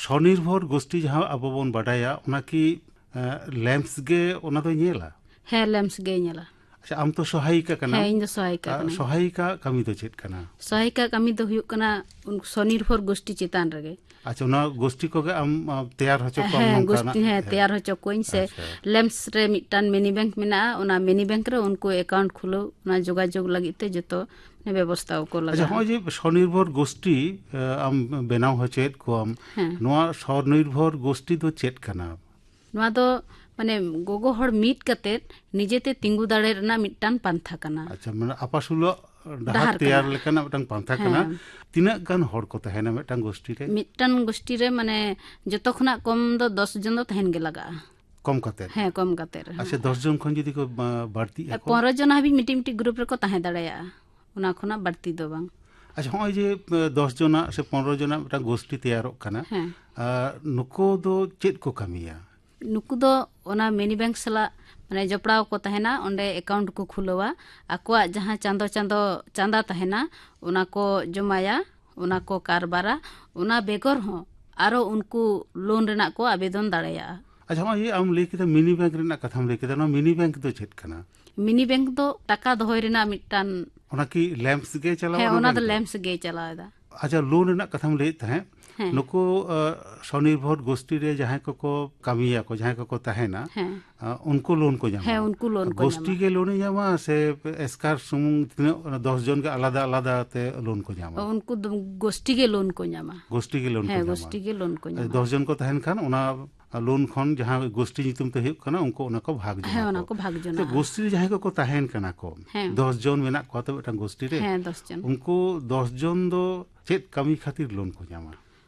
ᱥᱚᱱᱤᱨᱵᱷᱚᱨ ᱜᱳᱥᱴᱤ ᱡᱟᱦᱟᱸ ᱟᱵᱚ ᱵᱚᱱ ᱵᱟᱰᱟᱭᱟ, ᱚᱱᱟ ᱠᱤ, ᱮ, ᱞᱮᱢᱯᱥ ᱜᱮ ᱚᱱᱟ ᱫᱚᱭ ᱧᱮᱞᱟ? ᱦᱮᱸ, ᱞᱮᱢᱯᱥ ᱜᱮᱭ ᱧᱮᱞᱟ᱾ ᱟᱪᱪᱷᱟ, ᱟᱢ ᱛᱚ ᱥᱚᱦᱟᱭᱤᱠᱟ ᱠᱟᱱᱟᱢ᱾ ᱦᱮᱸ, ᱤᱧ ᱫᱚ ᱥᱚᱦᱟᱭᱤᱠᱟ ᱟ, ᱠᱟᱹᱱᱟᱹᱧ᱾ ᱥᱚᱦᱟᱭᱤᱠᱟ ᱠᱟᱹᱢᱤ ᱫᱚ ᱪᱮᱫ ᱠᱟᱱᱟ? ᱥᱚᱦᱟᱭᱤᱠᱟ ᱠᱟᱹᱢᱤ ᱫᱚ ᱦᱩᱭᱩᱜ ᱠᱟᱱᱟ ᱩᱱ ᱥᱚᱱᱤᱨᱵᱷᱚᱨ ᱜᱳᱥᱴᱤ ᱪᱮᱛᱟᱱ ᱨᱮᱜᱮ᱾ ᱟᱪᱪᱷᱟ, ᱚᱱᱟ ᱜᱳᱥᱴᱤ ᱠᱚᱜᱮ ᱟᱢ, ᱟ, ᱛᱮᱭᱟᱨ ᱦᱚᱪᱚ ᱠᱚᱣᱟᱢ ᱦᱮᱸ, ᱱᱚᱝᱠᱟᱱᱟᱜ? ᱜᱳᱥᱴᱤ, ᱦᱮᱸ, ᱦᱮᱸ᱾ ᱛᱮᱭᱟᱨ ᱦᱚᱪᱚ ᱠᱚᱣᱟᱹᱧ ᱥᱮ ᱟᱪᱪᱷᱟ᱾ ᱞᱮᱢᱯᱥ ᱨᱮ ᱢᱤᱫᱴᱟᱝ ᱢᱤᱱᱤ ᱵᱮᱝᱠ ᱢᱮᱱᱟᱜᱼᱟ, ᱚᱱᱟ ᱢᱤᱱᱤ ᱵᱮᱝᱠ ᱨᱮ ᱩᱱᱠᱩ ᱮᱠᱟᱣᱩᱱᱴ ᱠᱷᱩᱞᱟᱹᱣ, ᱚᱱᱟ ᱡᱳᱜᱟᱡᱳᱜᱽ ᱞᱟᱹᱜᱤᱫ ᱛᱮ ᱡᱚᱛᱚ ᱵᱮᱵᱚᱥᱛᱷᱟ ᱠᱚ ᱞᱟᱜᱟᱜᱼᱟ᱾ ᱟᱪᱪᱷᱟ, ᱦᱚᱸᱜᱼᱚᱭ ᱡᱮ ᱥᱚᱱᱤᱨᱵᱷᱚᱨ ᱜᱳᱥᱴᱤ, ᱟ, ᱟᱢ ᱵᱮᱱᱟᱣ ᱦᱚᱪᱚᱭᱮᱫ ᱠᱚᱣᱟᱢ, ᱦᱮᱸ᱾ ᱱᱚᱣᱟ ᱥᱚᱱᱤᱨᱵᱷᱚᱨ ᱜᱳᱥᱴᱤ ᱫᱚ ᱪᱮᱫ ᱠᱟᱱᱟ? ᱱᱚᱣᱟ ᱫᱚ ᱢᱟᱱᱮ ᱜᱚᱜᱚ ᱦᱚᱲ ᱢᱤᱫ ᱠᱟᱛᱮᱫ ᱱᱤᱡᱮᱛᱮ ᱛᱤᱸᱜᱩ ᱫᱟᱲᱮ ᱨᱮᱱᱟᱜ ᱢᱤᱫᱴᱟᱝ ᱯᱟᱱᱛᱷᱟ ᱠᱟᱱᱟ᱾ ᱟᱪᱪᱷᱟ, ᱢᱟᱱᱮ ᱟᱯᱟᱥᱩᱞᱚᱜ ᱰᱟᱦᱟᱨ ᱰᱟᱦᱟᱨ ᱛᱮᱭᱟᱨ ᱠᱟᱱᱟ᱾ ᱞᱮᱠᱟᱱᱟᱜ ᱢᱤᱫᱴᱟᱝ ᱯᱟᱱᱛᱷᱟ ᱠᱟᱱᱟ᱾ ᱦᱮᱸ᱾ ᱛᱤᱱᱟᱹᱜ ᱜᱟᱱ ᱦᱚᱲ ᱠᱚ ᱛᱟᱦᱮᱱᱟ ᱢᱤᱫᱴᱟᱝ ᱜᱳᱥᱴᱤ ᱨᱮ? ᱢᱤᱫᱴᱟᱝ ᱜᱳᱥᱴᱤ ᱨᱮ ᱢᱟᱱᱮ ᱡᱚᱛᱚ ᱠᱷᱚᱱᱟᱜ ᱠᱚᱢ ᱫᱚ ᱫᱚᱥ ᱡᱚᱱ ᱫᱚ ᱛᱟᱦᱮᱱ ᱜᱮ ᱞᱟᱜᱟᱜᱼᱟ᱾ ᱠᱚᱢ ᱠᱟᱛᱮ? ᱦᱮᱸ, ᱠᱚᱢ ᱠᱟᱛᱮ ᱨᱮᱦᱚᱸ᱾ ᱟᱪᱪᱷᱟ, ᱫᱚᱥ ᱡᱚᱱ ᱠᱷᱚᱱ ᱡᱩᱫᱤ ᱠᱚ ᱵᱟ-, ᱵᱟᱹᱲᱛᱤᱜ ᱟᱠᱚ? ᱯᱚᱱᱨᱚ ᱡᱚᱱ ᱦᱟᱹᱵᱤᱡ ᱢᱤᱫᱴᱤᱡ ᱢᱤᱫᱴᱤᱡ ᱜᱨᱩᱯ ᱨᱮᱠᱚ ᱛᱟᱦᱮᱸ ᱫᱟᱲᱮᱭᱟᱜᱼᱟ, ᱚᱱᱟ ᱠᱷᱚᱱᱟᱜ ᱵᱟᱹᱲᱛᱤ ᱫᱚ ᱵᱟᱝ᱾ ᱟᱪᱪᱷᱟ, ᱦᱚᱸᱜᱼᱚᱭ ᱡᱮ, ᱮ, ᱫᱚᱥ ᱡᱚᱱᱟᱜ ᱥᱮ ᱯᱚᱱᱨᱚ ᱡᱚᱱᱟᱜ ᱢᱤᱫᱴᱟᱝ ᱜᱳᱥᱴᱤ ᱛᱮᱭᱟᱨᱚᱜ ᱠᱟᱱᱟ, ᱦᱮᱸ᱾ ᱟᱨ ᱱᱩᱠᱩ ᱫᱚ ᱪᱮᱫ ᱠᱚ ᱠᱟᱹᱢᱤᱭᱟ? ᱱᱩᱠᱩ ᱫᱚ ᱚᱱᱟ ᱢᱤᱱᱤ ᱵᱮᱝᱠ ᱥᱟᱞᱟᱜ ᱢᱟᱱᱮ ᱡᱚᱯᱲᱟᱣ ᱠᱚ ᱛᱟᱦᱮᱱᱟ, ᱚᱸᱰᱮ ᱮᱠᱟᱣᱩᱱᱴ ᱠᱚ ᱠᱷᱩᱞᱟᱹᱣᱟ, ᱟᱠᱚᱣᱟᱜ ᱡᱟᱦᱟᱸ ᱪᱟᱸᱫᱚ ᱪᱟᱸᱫᱚ ᱪᱟᱸᱫᱟ ᱛᱟᱦᱮᱱᱟ, ᱚᱱᱟ ᱠᱚ ᱡᱚᱢᱟᱭᱟ, ᱚᱱᱟ ᱠᱚ ᱠᱟᱨᱵᱟᱨᱟ, ᱚᱱᱟ ᱵᱮᱜᱚᱨ ᱦᱚᱸ ᱟᱨᱚ ᱩᱱᱠᱩ ᱞᱳᱱ ᱨᱮᱱᱟᱜ ᱠᱚ ᱟᱵᱮᱫᱚᱱ ᱫᱟᱲᱮᱭᱟᱜᱼᱟ᱾ ᱟᱪᱪᱷᱟ, ᱦᱚᱸᱜᱼᱚᱭ ᱡᱮ ᱟᱢ ᱞᱟᱹᱭ ᱠᱮᱫᱟ ᱢᱤᱱᱤ ᱵᱮᱝᱠ ᱨᱮᱱᱟᱜ ᱠᱟᱛᱷᱟᱢ ᱞᱟᱹᱭ ᱠᱮᱫᱟ, ᱱᱚᱣᱟ ᱢᱤᱱᱤ ᱵᱮᱝᱠ ᱫᱚ ᱪᱮᱫ ᱠᱟᱱᱟ? ᱢᱤᱱᱤ ᱵᱮᱝᱠ ᱫᱚ ᱴᱟᱠᱟ ᱫᱚᱦᱚᱭ ᱨᱮᱱᱟᱜ ᱢᱤᱫᱴᱟᱝ ᱚᱱᱟ ᱠᱤ ᱞᱮᱢᱯᱥ ᱜᱮ ᱪᱟᱞᱟᱣᱟ ᱦᱮᱸ, ᱚᱱᱟ ᱚᱱᱟ ᱵᱮᱝᱠ ᱫᱚ ᱫᱚ? ᱞᱮᱢᱯᱥ ᱜᱮᱭ ᱪᱟᱞᱟᱣ ᱮᱫᱟ᱾ ᱟᱪᱪᱷᱟ, ᱞᱳᱱ ᱨᱮᱱᱟᱜ ᱠᱟᱛᱷᱟᱢ ᱞᱟᱹᱭᱮᱫ ᱛᱟᱦᱮᱸᱫ, ᱦᱮᱸ᱾ ᱱᱩᱠᱩ, ᱟ, ᱥᱚᱱᱤᱨᱵᱷᱚᱨ ᱜᱳᱥᱴᱤ ᱨᱮ ᱡᱟᱦᱟᱸᱭ ᱠᱚᱠᱚ ᱠᱟᱹᱢᱤᱭᱟᱠᱚ, ᱡᱟᱦᱟᱸᱭ ᱠᱚᱠᱚ ᱛᱟᱦᱮᱱᱟ, ᱦᱮᱸ᱾ ᱟ, ᱩᱱᱠᱩ ᱞᱳᱱ ᱠᱚ ᱧᱟᱢᱟ? ᱦᱮᱸ, ᱩᱱᱠᱩ ᱞᱳᱱ ᱠᱚ ᱜᱳᱥᱴᱤ ᱧᱟᱢᱟ᱾ ᱜᱮ ᱞᱳᱱᱮ ᱧᱟᱢᱟ ᱥᱮ ᱮᱥᱠᱟᱨ ᱥᱩᱢᱩᱝ ᱛᱤᱱᱟᱹᱜ, ᱚᱱᱟ ᱫᱚᱥ ᱡᱚᱱ ᱜᱮ ᱟᱞᱟᱫᱟ ᱟᱞᱟᱫᱟ ᱛᱮ ᱞᱳᱱ ᱠᱚ ᱧᱟᱢᱟ? ᱩᱱᱠᱩ ᱫᱚ ᱜᱳᱥᱴᱤ ᱜᱮ ᱞᱳᱱ ᱠᱚ ᱧᱟᱢᱟ᱾ ᱜᱳᱥᱴᱤ ᱜᱮ ᱞᱳᱱ ᱠᱚ ᱦᱮᱸ, ᱧᱟᱢᱟ? ᱜᱳᱥᱴᱤ ᱜᱮ ᱞᱳᱱ ᱠᱚ ᱧᱟᱢᱟ᱾ ᱫᱚᱥ ᱡᱚᱱ ᱠᱚ ᱛᱟᱦᱮᱱ ᱠᱷᱟᱱ ᱚᱱᱟ ᱞᱳᱱ ᱠᱷᱚᱱ ᱡᱟᱦᱟᱸ ᱜᱳᱥᱴᱤ ᱧᱩᱛᱩᱢ ᱛᱮ ᱦᱩᱭᱩᱜ ᱠᱟᱱᱟ, ᱩᱱᱠᱩ ᱚᱱᱟ ᱠᱚ ᱵᱷᱟᱜᱽ ᱡᱚᱱᱟ ᱦᱮᱸ, ᱠᱚ᱾ ᱚᱱᱟ ᱠᱚ ᱵᱷᱟᱜᱽ ᱡᱚᱱᱟ᱾ ᱜᱳᱥᱴᱤ ᱨᱮ ᱡᱟᱦᱟᱸᱭ ᱠᱚᱠᱚ ᱛᱟᱦᱮᱱ ᱠᱟᱱᱟ ᱠᱚ, ᱦᱮᱸ᱾ ᱫᱚᱥ ᱡᱚᱱ ᱢᱮᱱᱟᱜ ᱠᱚᱣᱟ ᱛᱚ ᱢᱤᱫᱴᱟᱝ ᱜᱳᱥᱴᱤ ᱨᱮ, ᱦᱮᱸ, ᱫᱚᱥ ᱡᱚᱱ᱾ ᱩᱱᱠᱩ ᱫᱚᱥ ᱡᱚᱱ ᱫᱚ ᱪᱮᱫ ᱠᱟᱹᱢᱤ ᱠᱷᱟᱹᱛᱤᱨ ᱞᱳᱱ ᱠᱚ ᱧᱟᱢᱟ?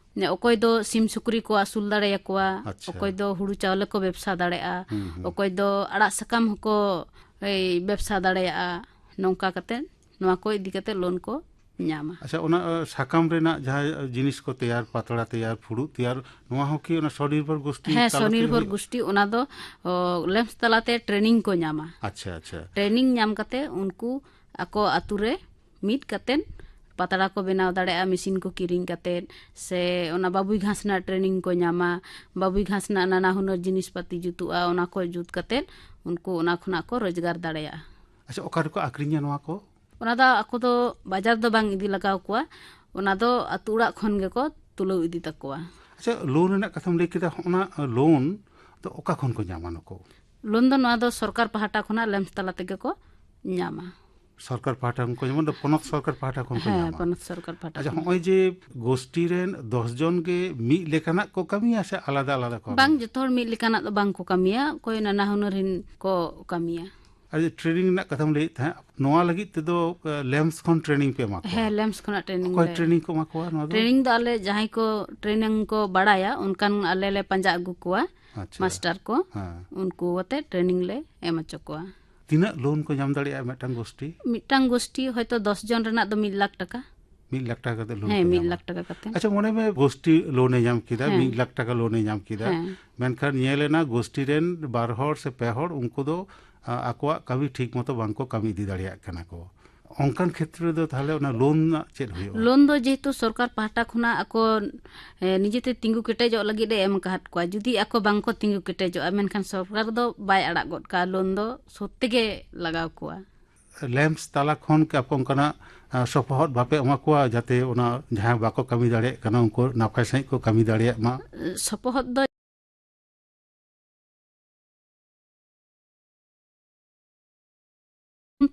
ᱚᱠᱚᱭ ᱫᱚ ᱥᱤᱢ ᱥᱩᱠᱨᱤ ᱠᱚ ᱟᱹᱥᱩᱞ ᱫᱟᱲᱮᱭᱟᱠᱚᱣᱟ, ᱟᱪᱪᱷᱟ᱾ ᱚᱠᱚᱭ ᱫᱚ ᱦᱩᱲᱩ ᱪᱟᱣᱞᱮ ᱠᱚ ᱵᱮᱵᱽᱥᱟ ᱫᱟᱲᱮᱭᱟᱜᱼᱟ, ᱦᱩᱸ, ᱦᱩᱸ᱾ ᱚᱠᱚᱭ ᱫᱚ ᱟᱲᱟᱜ ᱥᱟᱠᱟᱢ ᱦᱚᱸᱠᱚ, ᱮᱭ, ᱵᱮᱵᱽᱥᱟ ᱫᱟᱲᱮᱭᱟᱜᱼᱟ᱾ ᱱᱚᱝᱠᱟ ᱠᱟᱛᱮ ᱱᱚᱣᱟ ᱠᱚ ᱤᱫᱤ ᱠᱟᱛᱮ ᱞᱳᱱ ᱠᱚ ᱧᱟᱢᱟ᱾ ᱟᱪᱪᱷᱟ, ᱚᱱᱟ, ᱟ, ᱥᱟᱠᱟᱢ ᱨᱮᱱᱟᱜ ᱡᱟᱦᱟᱸ ᱡᱤᱱᱤᱥ ᱠᱚ ᱛᱮᱭᱟᱨ, ᱯᱟᱛᱲᱟ ᱛᱮᱭᱟᱨ, ᱯᱷᱩᱲᱩᱜ ᱛᱮᱭᱟᱨ, ᱱᱚᱣᱟ ᱦᱚᱸ ᱠᱤ ᱚᱱᱟ ᱥᱚᱱᱤᱨᱵᱷᱚᱨ ᱜᱳᱥᱴᱤ ᱦᱮᱸ, ᱛᱟᱞᱟ ᱛᱮᱜᱮ ᱥᱚᱱᱤᱨᱵᱷᱚᱨ ᱦᱩᱭᱩᱜᱼᱟ? ᱜᱳᱥᱴᱤ ᱚᱱᱟ ᱫᱚ, ᱚ, ᱞᱮᱢᱯᱥ ᱛᱟᱞᱟᱛᱮ ᱴᱨᱮᱱᱤᱝ ᱠᱚ ᱧᱟᱢᱟ᱾ ᱟᱪᱪᱷᱟ, ᱟᱪᱪᱷᱟ᱾ ᱴᱨᱮᱱᱤᱝ ᱧᱟᱢ ᱠᱟᱛᱮ ᱩᱱᱠᱩ ᱟᱠᱚ ᱟᱛᱳ ᱨᱮ ᱢᱤᱫ ᱠᱟᱛᱮᱫ ᱯᱟᱛᱲᱟ ᱠᱚ ᱵᱮᱱᱟᱣ ᱫᱟᱲᱮᱭᱟᱜᱼᱟ, ᱢᱮᱥᱤᱱ ᱠᱚ ᱠᱤᱨᱤᱧ ᱠᱟᱛᱮᱫ, ᱥᱮ ᱚᱱᱟ ᱵᱟᱵᱩᱭ ᱜᱷᱟᱸᱥ ᱨᱮᱱᱟᱜ ᱴᱨᱮᱱᱤᱝ ᱠᱚ ᱧᱟᱢᱟ, ᱵᱟᱵᱩᱭ ᱜᱷᱟᱸᱥ ᱨᱮᱱᱟᱜ ᱱᱟᱱᱟ ᱦᱩᱱᱟᱹᱨ ᱡᱤᱱᱤᱥ ᱯᱟᱹᱛᱤ ᱡᱩᱛᱩᱜᱼᱟ, ᱚᱱᱟ ᱠᱚ ᱡᱩᱛ ᱠᱟᱛᱮᱫ ᱩᱱᱠᱩ ᱚᱱᱟ ᱠᱷᱚᱱᱟᱜ ᱠᱚ ᱨᱳᱡᱽᱜᱟᱨ ᱫᱟᱲᱮᱭᱟᱜᱼᱟ᱾ ᱟᱪᱪᱷᱟ, ᱚᱠᱟ ᱨᱮᱠᱚ ᱟᱠᱷᱨᱤᱧᱟ ᱱᱚᱣᱟ ᱠᱚ? ᱚᱱᱟ ᱫᱚ ᱟᱠᱚ ᱫᱚ ᱵᱟᱡᱟᱨ ᱫᱚ ᱵᱟᱝ ᱤᱫᱤ ᱞᱟᱜᱟᱣ ᱠᱚᱣᱟ, ᱚᱱᱟ ᱫᱚ ᱟᱹᱛᱩ ᱚᱲᱟᱜ ᱠᱷᱚᱱ ᱜᱮᱠᱚ ᱛᱩᱞᱟᱹᱣ ᱤᱫᱤ ᱛᱟᱠᱚᱣᱟ᱾ ᱟᱪᱪᱷᱟ, ᱞᱳᱱ ᱨᱮᱱᱟᱜ ᱠᱟᱛᱷᱟᱢ ᱞᱟᱹᱭ ᱠᱮᱫᱟ, ᱚᱱᱟ ᱞᱳᱱ ᱫᱚ ᱚᱠᱟ ᱠᱷᱚᱱ ᱠᱚ ᱧᱟᱢᱟ ᱱᱩᱠᱩ? ᱞᱳᱱ ᱫᱚ ᱱᱚᱣᱟ ᱫᱚ ᱥᱚᱨᱠᱟᱨ ᱯᱟᱦᱴᱟ ᱠᱷᱚᱱᱟᱜ ᱞᱮᱢᱯᱥ ᱛᱟᱞᱟ ᱛᱮᱜᱮ ᱠᱚ ᱧᱟᱢᱟ᱾ ᱥᱚᱨᱠᱟᱨ ᱯᱟᱦᱴᱟ ᱠᱷᱚᱱ ᱠᱚ ᱧᱟᱢᱟ, ᱫᱚ ᱯᱚᱱᱚᱛ ᱥᱚᱨᱠᱟᱨ ᱯᱟᱦᱴᱟ ᱠᱷᱚᱱ ᱠᱚ ᱦᱮᱸ, ᱧᱟᱢᱟ? ᱯᱚᱱᱚᱛ ᱥᱚᱨᱠᱟᱨ ᱯᱟᱦᱴᱟ ᱟᱪᱪᱷᱟ, ᱠᱷᱚᱱ᱾ ᱦᱚᱸᱜᱼᱚᱭ ᱡᱮ ᱜᱳᱥᱴᱤ ᱨᱮᱱ ᱫᱚᱥ ᱡᱚᱱ ᱜᱮ ᱢᱤᱫ ᱞᱮᱠᱟᱱᱟᱜ ᱠᱚ ᱠᱟᱹᱢᱤᱭᱟ ᱥᱮ ᱟᱞᱟᱫᱟ ᱟᱞᱟᱫᱟ ᱠᱚ ᱵᱟᱝ, ᱠᱟᱹᱢᱤᱭᱟ? ᱡᱚᱛᱚ ᱦᱚᱲ ᱢᱤᱫ ᱞᱮᱠᱟᱱᱟᱜ ᱫᱚ ᱵᱟᱝ ᱠᱚ ᱠᱟᱹᱢᱤᱭᱟ, ᱚᱠᱚᱭ ᱱᱟᱱᱟ ᱦᱩᱱᱟᱹᱨ ᱦᱤᱱ ᱠᱚ ᱠᱟᱹᱢᱤᱭᱟ᱾ ᱟᱨ ᱴᱨᱮᱱᱤᱝ ᱨᱮᱱᱟᱜ ᱠᱟᱛᱷᱟᱢ ᱞᱟᱹᱭᱮᱫ ᱛᱟᱦᱮᱸᱫ, ᱱᱚᱣᱟ ᱞᱟᱹᱜᱤᱫ ᱛᱮᱫᱚ ᱞᱮᱢᱯᱥ ᱠᱷᱚᱱ ᱴᱨᱮᱱᱤᱝ ᱯᱮ ᱮᱢᱟ ᱠᱚᱣᱟ? ᱦᱮᱸ, ᱞᱮᱢᱯᱥ ᱠᱷᱚᱱᱟᱜ ᱴᱨᱮᱱᱤᱝ ᱚᱠᱚᱭ ᱞᱮ ᱴᱨᱮᱱᱤᱝ ᱠᱚ ᱮᱢᱟ ᱠᱚᱣᱟ ᱱᱚᱣᱟ ᱫᱚ? ᱴᱨᱮᱱᱤᱝ ᱫᱚ ᱟᱞᱮ ᱡᱟᱦᱟᱸᱭ ᱠᱚ ᱴᱨᱮᱱᱤᱝ ᱠᱚ ᱵᱟᱲᱟᱭᱟ, ᱚᱱᱠᱟᱱ ᱟᱞᱮ ᱞᱮ ᱯᱟᱸᱡᱟ ᱟᱹᱜᱩ ᱠᱚᱣᱟ᱾ ᱟᱪᱪᱷᱟ᱾ ᱢᱟᱥᱴᱟᱨ ᱠᱚ᱾ ᱦᱮᱸ᱾ ᱩᱱᱠᱩ ᱟᱛᱮ ᱴᱨᱮᱱᱤᱝ ᱞᱮ ᱮᱢ ᱦᱚᱪᱚ ᱠᱚᱣᱟ᱾ ᱛᱤᱱᱟᱹᱜ ᱞᱳᱱ ᱠᱚ ᱧᱟᱢ ᱫᱟᱲᱮᱭᱟᱜᱼᱟ ᱢᱤᱫᱴᱟᱝ ᱜᱳᱥᱴᱤ? ᱢᱤᱫᱴᱟᱝ ᱜᱳᱥᱴᱤ ᱦᱚᱭᱛᱳ ᱫᱚᱥ ᱡᱚᱱ ᱨᱮᱱᱟᱜ ᱫᱚ ᱢᱤᱫ ᱞᱟᱠᱷ ᱴᱟᱠᱟ᱾ ᱢᱤᱫ ᱞᱟᱠᱷ ᱴᱟᱠᱟ ᱠᱟᱛᱮ ᱞᱳᱱ ᱦᱮᱸ, ᱠᱚ ᱢᱤᱫ ᱧᱟᱢᱟ? ᱞᱟᱠᱷ ᱴᱟᱠᱟ ᱠᱟᱛᱮ᱾ ᱟᱪᱪᱷᱟ, ᱢᱚᱱᱮ ᱢᱮ ᱜᱳᱥᱴᱤ ᱞᱳᱱᱮ ᱧᱟᱢ ᱠᱮᱫᱟ, ᱦᱮᱸ᱾ ᱢᱤᱫ ᱞᱟᱠᱷ ᱴᱟᱠᱟ ᱞᱳᱱᱮ ᱧᱟᱢ ᱠᱮᱫᱟ᱾ ᱦᱮᱸ᱾ ᱢᱮᱱᱠᱷᱟᱱ ᱧᱮᱞ ᱮᱱᱟ ᱜᱳᱥᱴᱤ ᱨᱮᱱ ᱵᱟᱨ ᱦᱚᱲ ᱥᱮ ᱯᱮ ᱦᱚᱲ ᱩᱱᱠᱩ ᱫᱚ, ᱟ, ᱟᱠᱚᱣᱟᱜ ᱠᱟᱹᱢᱤ ᱴᱷᱤᱠ ᱢᱚᱛᱚ ᱵᱟᱝ ᱠᱚ ᱠᱟᱹᱢᱤ ᱤᱫᱤ ᱫᱟᱲᱮᱭᱟᱜ ᱠᱟᱱᱟ ᱠᱚ᱾ ᱚᱱᱠᱟᱱ ᱠᱷᱮᱛᱨᱮ ᱫᱚ ᱛᱟᱦᱚᱞᱮ ᱚᱱᱟ ᱞᱳᱱ ᱨᱮᱱᱟᱜ ᱪᱮᱫ ᱦᱩᱭᱩᱜᱼᱟ? ᱞᱳᱱ ᱫᱚ ᱡᱮᱦᱮᱛᱩ ᱥᱚᱨᱠᱟᱨ ᱯᱟᱦᱴᱟ ᱠᱷᱚᱱᱟᱜ ᱟᱠᱚ, ᱮ, ᱱᱤᱡᱮᱛᱮ ᱛᱤᱸᱜᱩ ᱠᱮᱴᱮᱡᱚᱜ ᱞᱟᱹᱜᱤᱫ ᱮ ᱮᱢ ᱟᱠᱟᱫ ᱠᱚᱣᱟ, ᱡᱩᱫᱤ ᱟᱠᱚ ᱵᱟᱝ ᱠᱚ ᱛᱤᱸᱜᱩ ᱠᱮᱴᱮᱡᱚᱜᱼᱟ, ᱢᱮᱱᱠᱷᱟᱱ ᱥᱚᱨᱠᱟᱨ ᱫᱚ ᱵᱟᱭ ᱟᱲᱟᱜ ᱜᱚᱫ ᱠᱟᱜᱼᱟ, ᱞᱳᱱ ᱫᱚ ᱥᱚᱛᱛᱮ ᱜᱮ ᱞᱟᱜᱟᱣ ᱠᱚᱣᱟ᱾ ᱞᱮᱢᱯᱥ ᱛᱟᱞᱟ ᱠᱷᱚᱱ ᱠᱤ ᱟᱯᱮ ᱚᱱᱠᱟᱱᱟᱜ, ᱟ, ᱥᱚᱯᱚᱦᱚᱫ ᱵᱟᱯᱮ ᱮᱢᱟ ᱠᱚᱣᱟ, ᱡᱟᱛᱮ ᱚᱱᱟ ᱡᱟᱦᱟᱸᱭ ᱵᱟᱠᱚ ᱠᱟᱹᱢᱤ ᱫᱟᱲᱮᱭᱟᱜ ᱠᱟᱱᱟ ᱩᱱᱠᱩ ᱱᱟᱯᱟᱭ ᱥᱟᱺᱦᱤᱡ ᱠᱚ ᱠᱟᱹᱢᱤ ᱫᱟᱲᱮᱭᱟᱜ ᱢᱟ? ᱥᱚᱯᱚᱦᱚᱫ ᱫᱚ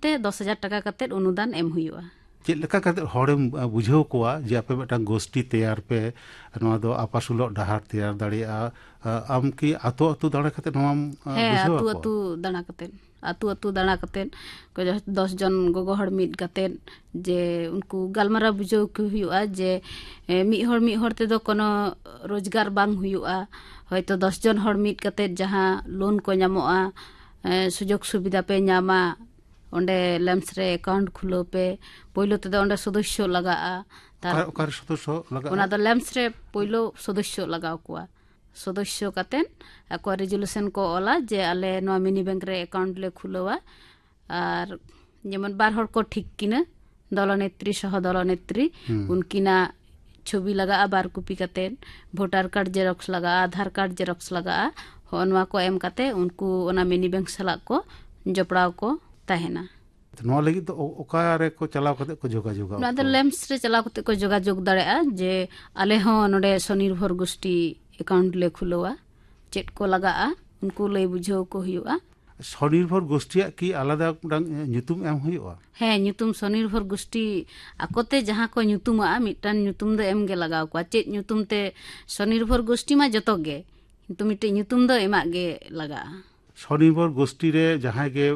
ᱛᱮ ᱫᱚᱥ ᱦᱟᱡᱟᱨ ᱴᱟᱠᱟ ᱠᱟᱛᱮᱫ ᱚᱱᱩᱫᱟᱱ ᱮᱢ ᱦᱩᱭᱩᱜᱼᱟ᱾ ᱪᱮᱫ ᱞᱮᱠᱟ ᱠᱟᱛᱮᱫ ᱦᱚᱲᱮᱢ, ᱟ, ᱵᱩᱡᱷᱟᱹᱣ ᱠᱚᱣᱟ ᱡᱮ ᱟᱯᱮ ᱢᱤᱫᱴᱟᱝ ᱜᱳᱥᱴᱤ ᱛᱮᱭᱟᱨ ᱯᱮ, ᱱᱚᱣᱟ ᱫᱚ ᱟᱯᱟᱥᱩᱞᱚᱜ ᱰᱟᱦᱟᱨ ᱛᱮᱭᱟᱨ ᱫᱟᱲᱮᱭᱟᱜᱼᱟ? ᱟ, ᱟᱢ ᱠᱤ ᱟᱛᱳ ᱟᱛᱳ ᱫᱟᱬᱟ ᱠᱟᱛᱮᱫ ᱱᱚᱣᱟᱢ, ᱟ, ᱦᱮᱸ, ᱵᱩᱡᱷᱟᱹᱣ ᱟᱛᱳ ᱟᱠᱚᱣᱟ? ᱟᱛᱳ ᱫᱟᱬᱟ ᱠᱟᱛᱮᱫ, ᱟᱛᱳ ᱟᱛᱳ ᱫᱟᱬᱟ ᱠᱟᱛᱮᱫ ᱠᱚ ᱡᱚ-, ᱫᱚᱥ ᱡᱚᱱ ᱜᱚᱜᱚ ᱦᱚᱲ ᱢᱤᱫ ᱠᱟᱛᱮᱫ ᱡᱮ ᱩᱱᱠᱩ ᱜᱟᱞᱢᱟᱨᱟᱣ ᱵᱩᱡᱷᱟᱹᱣ ᱠᱚ ᱦᱩᱭᱩᱜᱼᱟ ᱡᱮ, ᱮ, ᱢᱤᱫ ᱦᱚᱲ ᱢᱤᱫ ᱦᱚᱲ ᱛᱮᱫᱚ ᱠᱳᱱᱳ ᱨᱳᱡᱽᱜᱟᱨ ᱵᱟᱝ ᱦᱩᱭᱩᱜᱼᱟ᱾ ᱦᱚᱭᱛᱳ ᱫᱚᱥ ᱡᱚᱱ ᱦᱚᱲ ᱢᱤᱫ ᱠᱟᱛᱮᱫ ᱡᱟᱦᱟᱸ ᱞᱳᱱ ᱠᱚ ᱧᱟᱢᱚᱜᱼᱟ, ᱮ, ᱥᱩᱡᱳᱜᱽ ᱥᱩᱵᱤᱫᱷᱟ ᱯᱮ ᱧᱟᱢᱟ, ᱚᱸᱰᱮ ᱞᱮᱢᱯᱥ ᱨᱮ ᱮᱠᱟᱣᱩᱱᱴ ᱠᱷᱩᱞᱟᱹᱣ ᱯᱮ᱾ ᱯᱳᱭᱞᱳ ᱛᱮᱫᱚ ᱚᱸᱰᱮ ᱥᱚᱫᱚᱥᱥᱚ ᱞᱟᱜᱟᱜᱼᱟ᱾ ᱛᱟᱨ- ᱚᱠᱟ-, ᱚᱠᱟᱨᱮ ᱥᱚᱫᱚᱥᱥᱚ ᱞᱟᱜᱟᱜᱼᱟ? ᱚᱱᱟ ᱫᱚ ᱞᱮᱢᱯᱥ ᱨᱮ ᱯᱳᱭᱞᱳ ᱥᱚᱫᱚᱥᱥᱚ ᱞᱟᱜᱟᱣ ᱠᱚᱣᱟ᱾ ᱥᱚᱫᱚᱥᱥᱚ ᱠᱟᱛᱮᱫ ᱟᱠᱚᱣᱟᱜ ᱨᱮᱡᱩᱞᱩᱥᱚᱱ ᱠᱚ ᱚᱞᱟ ᱡᱮ ᱟᱞᱮ ᱱᱚᱣᱟ ᱢᱤᱱᱤ ᱵᱮᱝᱠ ᱨᱮ ᱮᱠᱟᱣᱩᱱᱴ ᱞᱮ ᱠᱷᱩᱞᱟᱹᱣᱟ᱾ ᱟᱨ ᱡᱮᱢᱚᱱ ᱵᱟᱨ ᱦᱚᱲ ᱠᱚ ᱴᱷᱤᱠ ᱠᱤᱱᱟᱹ, ᱫᱚᱞᱚᱱᱮᱛᱨᱤ ᱥᱚᱦᱚ ᱫᱚᱞᱚᱱᱮᱛᱨᱤ, ᱦᱩᱸ᱾ ᱩᱱᱠᱤᱱᱟᱜ ᱪᱷᱚᱵᱤ ᱞᱟᱜᱟᱜᱼᱟ ᱵᱟᱨ ᱠᱚᱯᱤ ᱠᱟᱛᱮᱫ, ᱵᱷᱳᱴᱟᱨ ᱠᱟᱨᱰ ᱡᱮᱨᱚᱠᱥ ᱞᱟᱜᱟᱜᱼᱟ, ᱟᱫᱷᱟᱨ ᱠᱟᱨᱰ ᱡᱮᱨᱚᱠᱥ ᱞᱟᱜᱟᱜᱼᱟ᱾ ᱦᱚᱸᱜᱼᱚ ᱱᱚᱣᱟ ᱠᱚ ᱮᱢ ᱠᱟᱛᱮᱫ ᱩᱱᱠᱩ ᱚᱱᱟ ᱢᱤᱱᱤ ᱵᱮᱝᱠ ᱥᱟᱞᱟᱜ ᱠᱚ ᱡᱚᱯᱲᱟᱣ ᱠᱚ ᱛᱟᱦᱮᱱᱟ᱾ ᱱᱚᱣᱟ ᱞᱟᱹᱜᱤᱫ ᱫᱚ ᱚ-, ᱚᱠᱟ ᱨᱮ ᱠᱚ ᱪᱟᱞᱟᱣ ᱠᱟᱛᱮ ᱠᱚ ᱡᱳᱜᱟᱡᱳᱜᱟ ᱱᱚᱣᱟ ᱫᱚ ᱩᱱᱠᱩ? ᱞᱮᱢᱯᱥ ᱨᱮ ᱪᱟᱞᱟᱣ ᱠᱟᱛᱮ ᱠᱚ ᱡᱳᱜᱟᱡᱳᱜᱽ ᱫᱟᱲᱮᱭᱟᱜᱼᱟ ᱡᱮ ᱟᱞᱮ ᱦᱚᱸ ᱱᱚᱰᱮ ᱥᱚᱱᱤᱨᱵᱷᱚᱨ ᱜᱳᱥᱴᱤ ᱮᱠᱟᱣᱩᱱᱴ ᱞᱮ ᱠᱷᱩᱞᱟᱹᱣᱟ, ᱪᱮᱫ ᱠᱚ ᱞᱟᱜᱟᱜᱼᱟ ᱩᱱᱠᱩ ᱞᱟᱹᱭ ᱵᱩᱡᱷᱟᱹᱣ ᱠᱚ ᱦᱩᱭᱩᱜᱼᱟ᱾ ᱥᱚᱱᱤᱨᱵᱷᱚᱨ ᱜᱳᱥᱴᱤᱭᱟᱜ ᱠᱤ ᱟᱞᱟᱫᱟ ᱢᱤᱫᱴᱟᱝ ᱧᱩᱛᱩᱢ ᱮᱢ ᱦᱩᱭᱩᱜᱼᱟ? ᱦᱮᱸ, ᱧᱩᱛᱩᱢ ᱥᱚᱱᱤᱨᱵᱷᱚᱨ ᱜᱳᱥᱴᱤ ᱟᱠᱚᱛᱮ ᱡᱟᱦᱟᱸ ᱠᱚ ᱧᱩᱛᱩᱢᱟᱜᱼᱟ, ᱢᱤᱫᱴᱟᱝ ᱧᱩᱛᱩᱢ ᱫᱚ ᱮᱢ ᱜᱮ ᱞᱟᱜᱟᱣ ᱠᱚᱣᱟ᱾ ᱪᱮᱫ ᱧᱩᱛᱩᱢ ᱛᱮ? ᱥᱚᱱᱤᱨᱵᱷᱚᱨ ᱜᱳᱥᱴᱤ ᱢᱟ ᱡᱚᱛᱚ ᱜᱮ, ᱠᱤᱱᱛᱩ ᱢᱤᱫᱴᱮᱡ ᱧᱩᱛᱩᱢ ᱫᱚ ᱮᱢᱟᱜ ᱜᱮ ᱞᱟᱜᱟᱜᱼᱟ᱾ ᱥᱚᱱᱤᱨᱵᱷᱚᱨ ᱜᱳᱥᱴᱤ ᱨᱮ ᱡᱟᱦᱟᱸᱭ ᱜᱮ,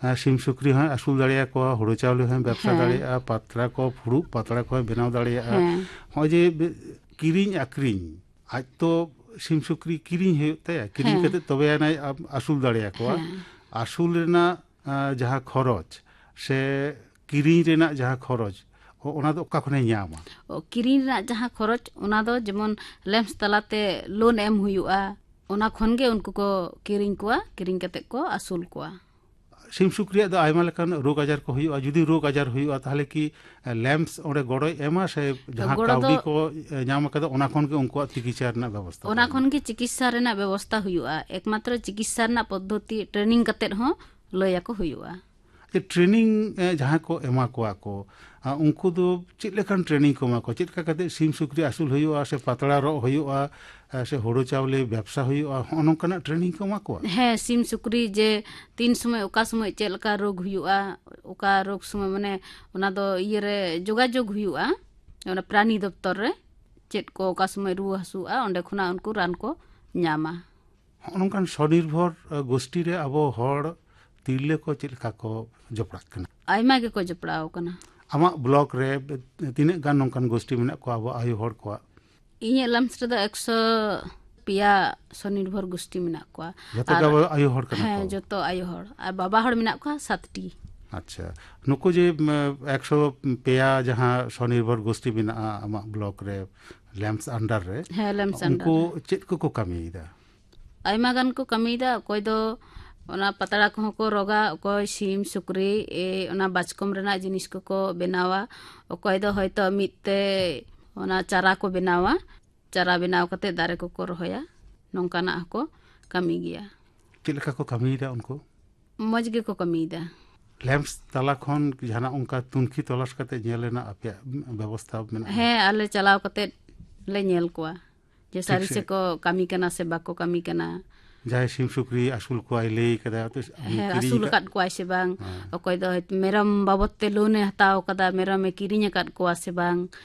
ᱮᱸ, ᱥᱤᱢ ᱥᱩᱠᱨᱤ ᱦᱚᱸᱭ ᱟᱹᱥᱩᱞ ᱫᱟᱲᱮᱭᱟᱠᱚᱣᱟ, ᱦᱩᱲᱩ ᱪᱟᱣᱞᱮ ᱦᱚᱸᱭ ᱵᱮᱵᱥᱟ ᱦᱮᱸ᱾ ᱫᱟᱲᱮᱭᱟᱜᱼᱟ, ᱯᱟᱛᱲᱟ ᱠᱚ, ᱯᱷᱩᱲᱩᱜ ᱯᱟᱛᱲᱟ ᱠᱚᱦᱚᱸᱭ ᱵᱮᱱᱟᱣ ᱫᱟᱲᱮᱭᱟᱜᱼᱟ᱾ ᱦᱮᱸ᱾ ᱱᱚᱜᱼᱚᱭ ᱡᱮ ᱵᱮ-, ᱠᱤᱨᱤᱧ ᱟᱹᱠᱷᱨᱤᱧ, ᱟᱡ ᱛᱚ ᱥᱤᱢ ᱥᱩᱠᱨᱤ ᱠᱤᱨᱤᱧ ᱦᱩᱭᱩᱜ ᱛᱟᱭᱟ, ᱠᱤᱨᱤᱧ ᱦᱮᱸ᱾ ᱠᱟᱛᱮ ᱛᱚᱵᱮ ᱟᱱᱟᱭ ᱟ-, ᱟᱹᱥᱩᱞ ᱫᱟᱲᱮᱭᱟᱠᱚᱣᱟ᱾ ᱦᱮᱸ᱾ ᱟᱹᱥᱩᱞ ᱨᱮᱱᱟᱜ, ᱟ, ᱡᱟᱦᱟᱸ ᱠᱷᱚᱨᱚᱪ ᱥᱮ ᱠᱤᱨᱤᱧ ᱨᱮᱱᱟᱜ ᱡᱟᱦᱟᱸ ᱠᱷᱚᱨᱚᱪ, ᱚ-, ᱚᱱᱟ ᱫᱚ ᱚᱠᱟ ᱠᱷᱚᱱᱮ ᱧᱟᱢᱟ? ᱚ, ᱠᱤᱨᱤᱧ ᱨᱮᱱᱟᱜ ᱡᱟᱦᱟᱸ ᱠᱷᱚᱨᱚᱪ, ᱚᱱᱟ ᱫᱚ ᱡᱮᱢᱚᱱ ᱞᱮᱢᱯᱥ ᱛᱟᱞᱟᱛᱮ ᱞᱳᱱ ᱮᱢ ᱦᱩᱭᱩᱜᱼᱟ, ᱚᱱᱟ ᱠᱷᱚᱱ ᱜᱮ ᱩᱱᱠᱩ ᱠᱚ ᱠᱤᱨᱤᱧ ᱠᱚᱣᱟ, ᱠᱤᱨᱤᱧ ᱠᱟᱛᱮ ᱠᱚ ᱟᱹᱥᱩᱞ ᱠᱚᱣᱟ᱾ ᱥᱤᱢ ᱥᱩᱠᱨᱤᱭᱟᱜ ᱫᱚ ᱟᱭᱢᱟ ᱞᱮᱠᱟᱱ ᱨᱳᱜᱽ ᱟᱡᱟᱨ ᱠᱚ ᱦᱩᱭᱩᱜᱼᱟ᱾ ᱡᱩᱫᱤ ᱨᱳᱜᱽ ᱟᱡᱟᱨ ᱦᱩᱭᱩᱜᱼᱟ, ᱛᱟᱦᱚᱞᱮ ᱠᱤ, ᱮ, ᱞᱮᱢᱯᱥ ᱚᱸᱰᱮ ᱜᱚᱲᱚᱭ ᱮᱢᱟ, ᱥᱮ ᱡᱟᱦᱟᱸ ᱜᱚᱲᱚ ᱠᱟᱹᱣᱰᱤ ᱫᱚ ᱠᱚ, ᱮ, ᱧᱟᱢ ᱟᱠᱟᱫᱟ, ᱚᱱᱟ ᱠᱷᱚᱱ ᱜᱮ ᱩᱱᱠᱩᱣᱟᱜ ᱪᱤᱠᱤᱛᱥᱟ ᱨᱮᱱᱟᱜ ᱵᱮᱵᱚᱥᱛᱷᱟ ᱚᱱᱟ ᱛᱟᱦᱮᱱᱟ? ᱠᱷᱚᱱ ᱜᱮ ᱪᱤᱠᱤᱛᱥᱟ ᱨᱮᱱᱟᱜ ᱵᱮᱵᱚᱥᱛᱷᱟ ᱦᱩᱭᱩᱜᱼᱟ᱾ ᱮᱠᱢᱟᱛᱨᱚ ᱪᱤᱠᱤᱛᱥᱟ ᱨᱮᱱᱟᱜ ᱯᱚᱫᱽᱫᱷᱚᱛᱤ ᱴᱨᱮᱱᱤᱝ ᱠᱟᱛᱮᱫ ᱦᱚᱸ ᱞᱟᱹᱭ ᱟᱠᱚ ᱦᱩᱭᱩᱜᱼᱟ᱾ ᱡᱮ ᱴᱨᱮᱱᱤᱝ, ᱮ, ᱡᱟᱦᱟᱸ ᱠᱚ ᱮᱢᱟ ᱠᱚᱣᱟ ᱠᱚ, ᱟ, ᱩᱱᱠᱩ ᱫᱚ ᱪᱮᱫ ᱞᱮᱠᱟᱱ ᱴᱨᱮᱱᱤᱝ ᱠᱚ ᱮᱢᱟ ᱠᱚᱣᱟ? ᱪᱮᱫ ᱞᱮᱠᱟ ᱠᱟᱛᱮ ᱥᱤᱢ ᱥᱩᱠᱨᱤ ᱟᱹᱥᱩᱞ ᱦᱩᱭᱩᱜᱼᱟ, ᱥᱮ ᱯᱟᱛᱲᱟ ᱨᱚᱜ ᱦᱩᱭᱩᱜᱼᱟ, ᱮ, ᱥᱮ ᱦᱳᱲᱳ ᱪᱟᱣᱞᱮ ᱵᱮᱵᱥᱟ ᱦᱩᱭᱩᱜᱼᱟ, ᱦᱚᱸᱜᱼᱚ ᱱᱚᱝᱠᱟᱱᱟᱜ ᱴᱨᱮᱱᱤᱝ ᱠᱚ ᱮᱢᱟ ᱠᱚᱣᱟ? ᱦᱮᱸ, ᱥᱤᱢ ᱥᱩᱠᱨᱤ ᱡᱮ ᱛᱤᱱ ᱥᱚᱢᱚᱭ, ᱚᱠᱟ ᱥᱚᱢᱚᱭ ᱪᱮᱫ ᱞᱮᱠᱟ ᱨᱳᱜᱽ ᱦᱩᱭᱩᱜᱼᱟ, ᱚᱠᱟ ᱨᱳᱜᱽ ᱥᱚᱢᱚᱭ, ᱢᱟᱱᱮ, ᱚᱱᱟ ᱫᱚ ᱤᱭᱟᱹᱨᱮ ᱡᱳᱜᱟᱡᱳᱜᱽ ᱦᱩᱭᱩᱜᱼᱟ, ᱚᱱᱟ ᱯᱨᱟᱱᱤ ᱫᱚᱯᱛᱚᱨ ᱨᱮ, ᱪᱮᱫ ᱠᱚ ᱚᱠᱟ ᱥᱚᱢᱚᱭ ᱨᱩᱣᱟᱹ ᱦᱟᱹᱥᱩᱜᱼᱟ, ᱚᱸᱰᱮ ᱠᱷᱚᱱᱟᱜ ᱩᱱᱠᱩ ᱨᱟᱱ ᱠᱚ ᱧᱟᱢᱟ᱾ ᱦᱚᱸᱜᱼᱚ ᱱᱚᱝᱠᱟᱱ ᱥᱚᱱᱤᱨᱵᱷᱚᱨ, ᱟ, ᱜᱳᱥᱴᱤ ᱨᱮ ᱟᱵᱚ ᱦᱚᱲ ᱛᱤᱨᱞᱟᱹ ᱠᱚ ᱪᱮᱫ ᱞᱮᱠᱟ ᱠᱚ ᱡᱚᱯᱲᱟᱜ ᱠᱟᱱᱟ? ᱟᱭᱢᱟ ᱜᱮᱠᱚ ᱡᱚᱯᱲᱟᱣ ᱟᱠᱟᱱᱟ᱾ ᱟᱢᱟᱜ ᱵᱞᱚᱠ ᱨᱮ ᱛᱤᱱᱟᱹᱜ ᱜᱟᱱ ᱱᱚᱝᱠᱟᱱ ᱜᱳᱥᱴᱤ ᱢᱮᱱᱟᱜ ᱠᱚᱣᱟ ᱟᱵᱚ ᱟᱭᱳ ᱦᱚᱲ ᱠᱚᱣᱟᱜ? ᱤᱧᱟᱹᱜ ᱞᱟᱢᱥ ᱨᱮᱫᱚ ᱮᱠᱥᱚ ᱯᱮᱭᱟ ᱥᱚᱱᱤᱨᱵᱷᱚᱨ ᱜᱳᱥᱴᱤ ᱢᱮᱱᱟᱜ ᱠᱚᱣᱟ᱾ ᱡᱚᱛᱚ ᱟᱨ ᱜᱮ ᱟᱵᱚ ᱟᱭᱳ ᱦᱚᱲ ᱠᱟᱱᱟ ᱦᱮᱸ, ᱠᱚ? ᱡᱚᱛᱚ ᱟᱭᱳ ᱦᱚᱲ᱾ ᱟᱨ ᱵᱟᱵᱟ ᱦᱚᱲ ᱢᱮᱱᱟᱜ ᱠᱚᱣᱟ ᱥᱟᱛᱴᱤ᱾ ᱟᱪᱪᱷᱟ, ᱱᱩᱠᱩ ᱡᱮ, ᱢ, ᱮᱠᱥᱚ ᱯᱮᱭᱟ ᱡᱟᱦᱟᱸ ᱥᱚᱱᱤᱨᱵᱷᱚᱨ ᱜᱳᱥᱴᱤ ᱢᱮᱱᱟᱜᱼᱟ ᱟᱢᱟᱜ ᱵᱞᱚᱠ ᱨᱮ, ᱞᱮᱢᱯᱥ ᱟᱱᱰᱟᱨ ᱨᱮ, ᱦᱮᱸ, ᱞᱮᱢᱯᱥ ᱩᱱᱠᱩ ᱟᱱᱰᱟᱨ ᱨᱮ᱾ ᱪᱮᱫ ᱠᱚᱠᱚ ᱠᱟᱹᱢᱤᱭᱮᱫᱟ? ᱟᱭᱢᱟ ᱜᱟᱱ ᱠᱚ ᱠᱟᱹᱢᱤᱭᱮᱫᱟ᱾ ᱚᱠᱚᱭ ᱫᱚ ᱚᱱᱟ ᱯᱟᱛᱲᱟ ᱠᱚᱦᱚᱸ ᱠᱚ ᱨᱚᱜᱟ, ᱚᱠᱚᱭ ᱥᱤᱢ, ᱥᱩᱠᱨᱤ, ᱮ, ᱚᱱᱟ ᱵᱟᱪᱠᱚᱢ ᱨᱮᱱᱟᱜ ᱡᱤᱱᱤᱥ ᱠᱚᱠᱚ ᱵᱮᱱᱟᱣᱟ, ᱚᱠᱚᱭ ᱫᱚ ᱦᱚᱭᱛᱳ ᱢᱤᱫ ᱛᱮ ᱚᱱᱟ ᱪᱟᱨᱟ ᱠᱚ ᱵᱮᱱᱟᱣᱟ, ᱪᱟᱨᱟ ᱵᱮᱱᱟᱣ ᱠᱟᱛᱮ ᱫᱟᱨᱮ ᱠᱚᱠᱚ ᱨᱚᱦᱚᱭᱟ, ᱱᱚᱝᱠᱟᱱᱟᱜ ᱦᱚᱸᱠᱚ ᱠᱟᱹᱢᱤ ᱜᱮᱭᱟ᱾ ᱪᱮᱫ ᱞᱮᱠᱟ ᱠᱚ ᱠᱟᱹᱢᱤᱭᱮᱫᱟ ᱩᱱᱠᱩ? ᱢᱚᱡᱽ ᱜᱮᱠᱚ ᱠᱟᱹᱢᱤᱭᱮᱫᱟ᱾ ᱞᱮᱢᱯᱥ ᱛᱟᱞᱟ ᱠᱷᱚᱱ ᱡᱟᱦᱟᱱᱟᱜ ᱚᱱᱠᱟ ᱛᱩᱱᱠᱷᱤ ᱛᱚᱞᱟᱥ ᱠᱟᱛᱮ ᱧᱮᱞ ᱨᱮᱱᱟᱜ ᱟᱯᱮᱭᱟᱜ ᱵᱮᱵᱚᱥᱛᱷᱟ ᱢᱮᱱᱟᱜᱼᱟ? ᱦᱮᱸ, ᱟᱞᱮ ᱪᱟᱞᱟᱣ ᱠᱟᱛᱮ ᱞᱮ ᱧᱮᱞ ᱠᱚᱣᱟ ᱡᱮ ᱴᱷᱤᱠ ᱥᱟᱹᱨᱤ ᱥᱮ᱾ ᱥᱮ ᱠᱚ ᱠᱟᱹᱢᱤ ᱠᱟᱱᱟ ᱥᱮ ᱵᱟᱠᱚ ᱠᱟᱹᱢᱤ ᱠᱟᱱᱟ᱾ ᱡᱟᱦᱟᱸᱭ ᱥᱤᱢ ᱥᱩᱠᱨᱤ ᱟᱹᱥᱩᱞ ᱠᱚᱣᱟᱭ ᱞᱟᱹᱭ ᱠᱟᱫᱟ, ᱛᱚ ᱩᱱᱤ ᱦᱮᱸ, ᱠᱤᱨᱤᱧ ᱟᱹᱥᱩᱞ ᱟᱠᱟᱫ ᱟᱠᱟᱫ ᱠᱚᱣᱟᱭ ᱥᱮ ᱵᱟᱝ, ᱦᱮᱸ᱾ ᱚᱠᱚᱭ ᱫᱚ ᱦᱚᱭᱛᱳ ᱢᱮᱨᱚᱢ ᱵᱟᱵᱚᱫ ᱛᱮ ᱞᱳᱱ ᱮ ᱦᱟᱛᱟᱣ ᱟᱠᱟᱫᱟ, ᱢᱮᱨᱚᱢ ᱮ ᱠᱤᱨᱤᱧ ᱟᱠᱟᱫ ᱠᱚᱣᱟ ᱥᱮ ᱵᱟᱝ,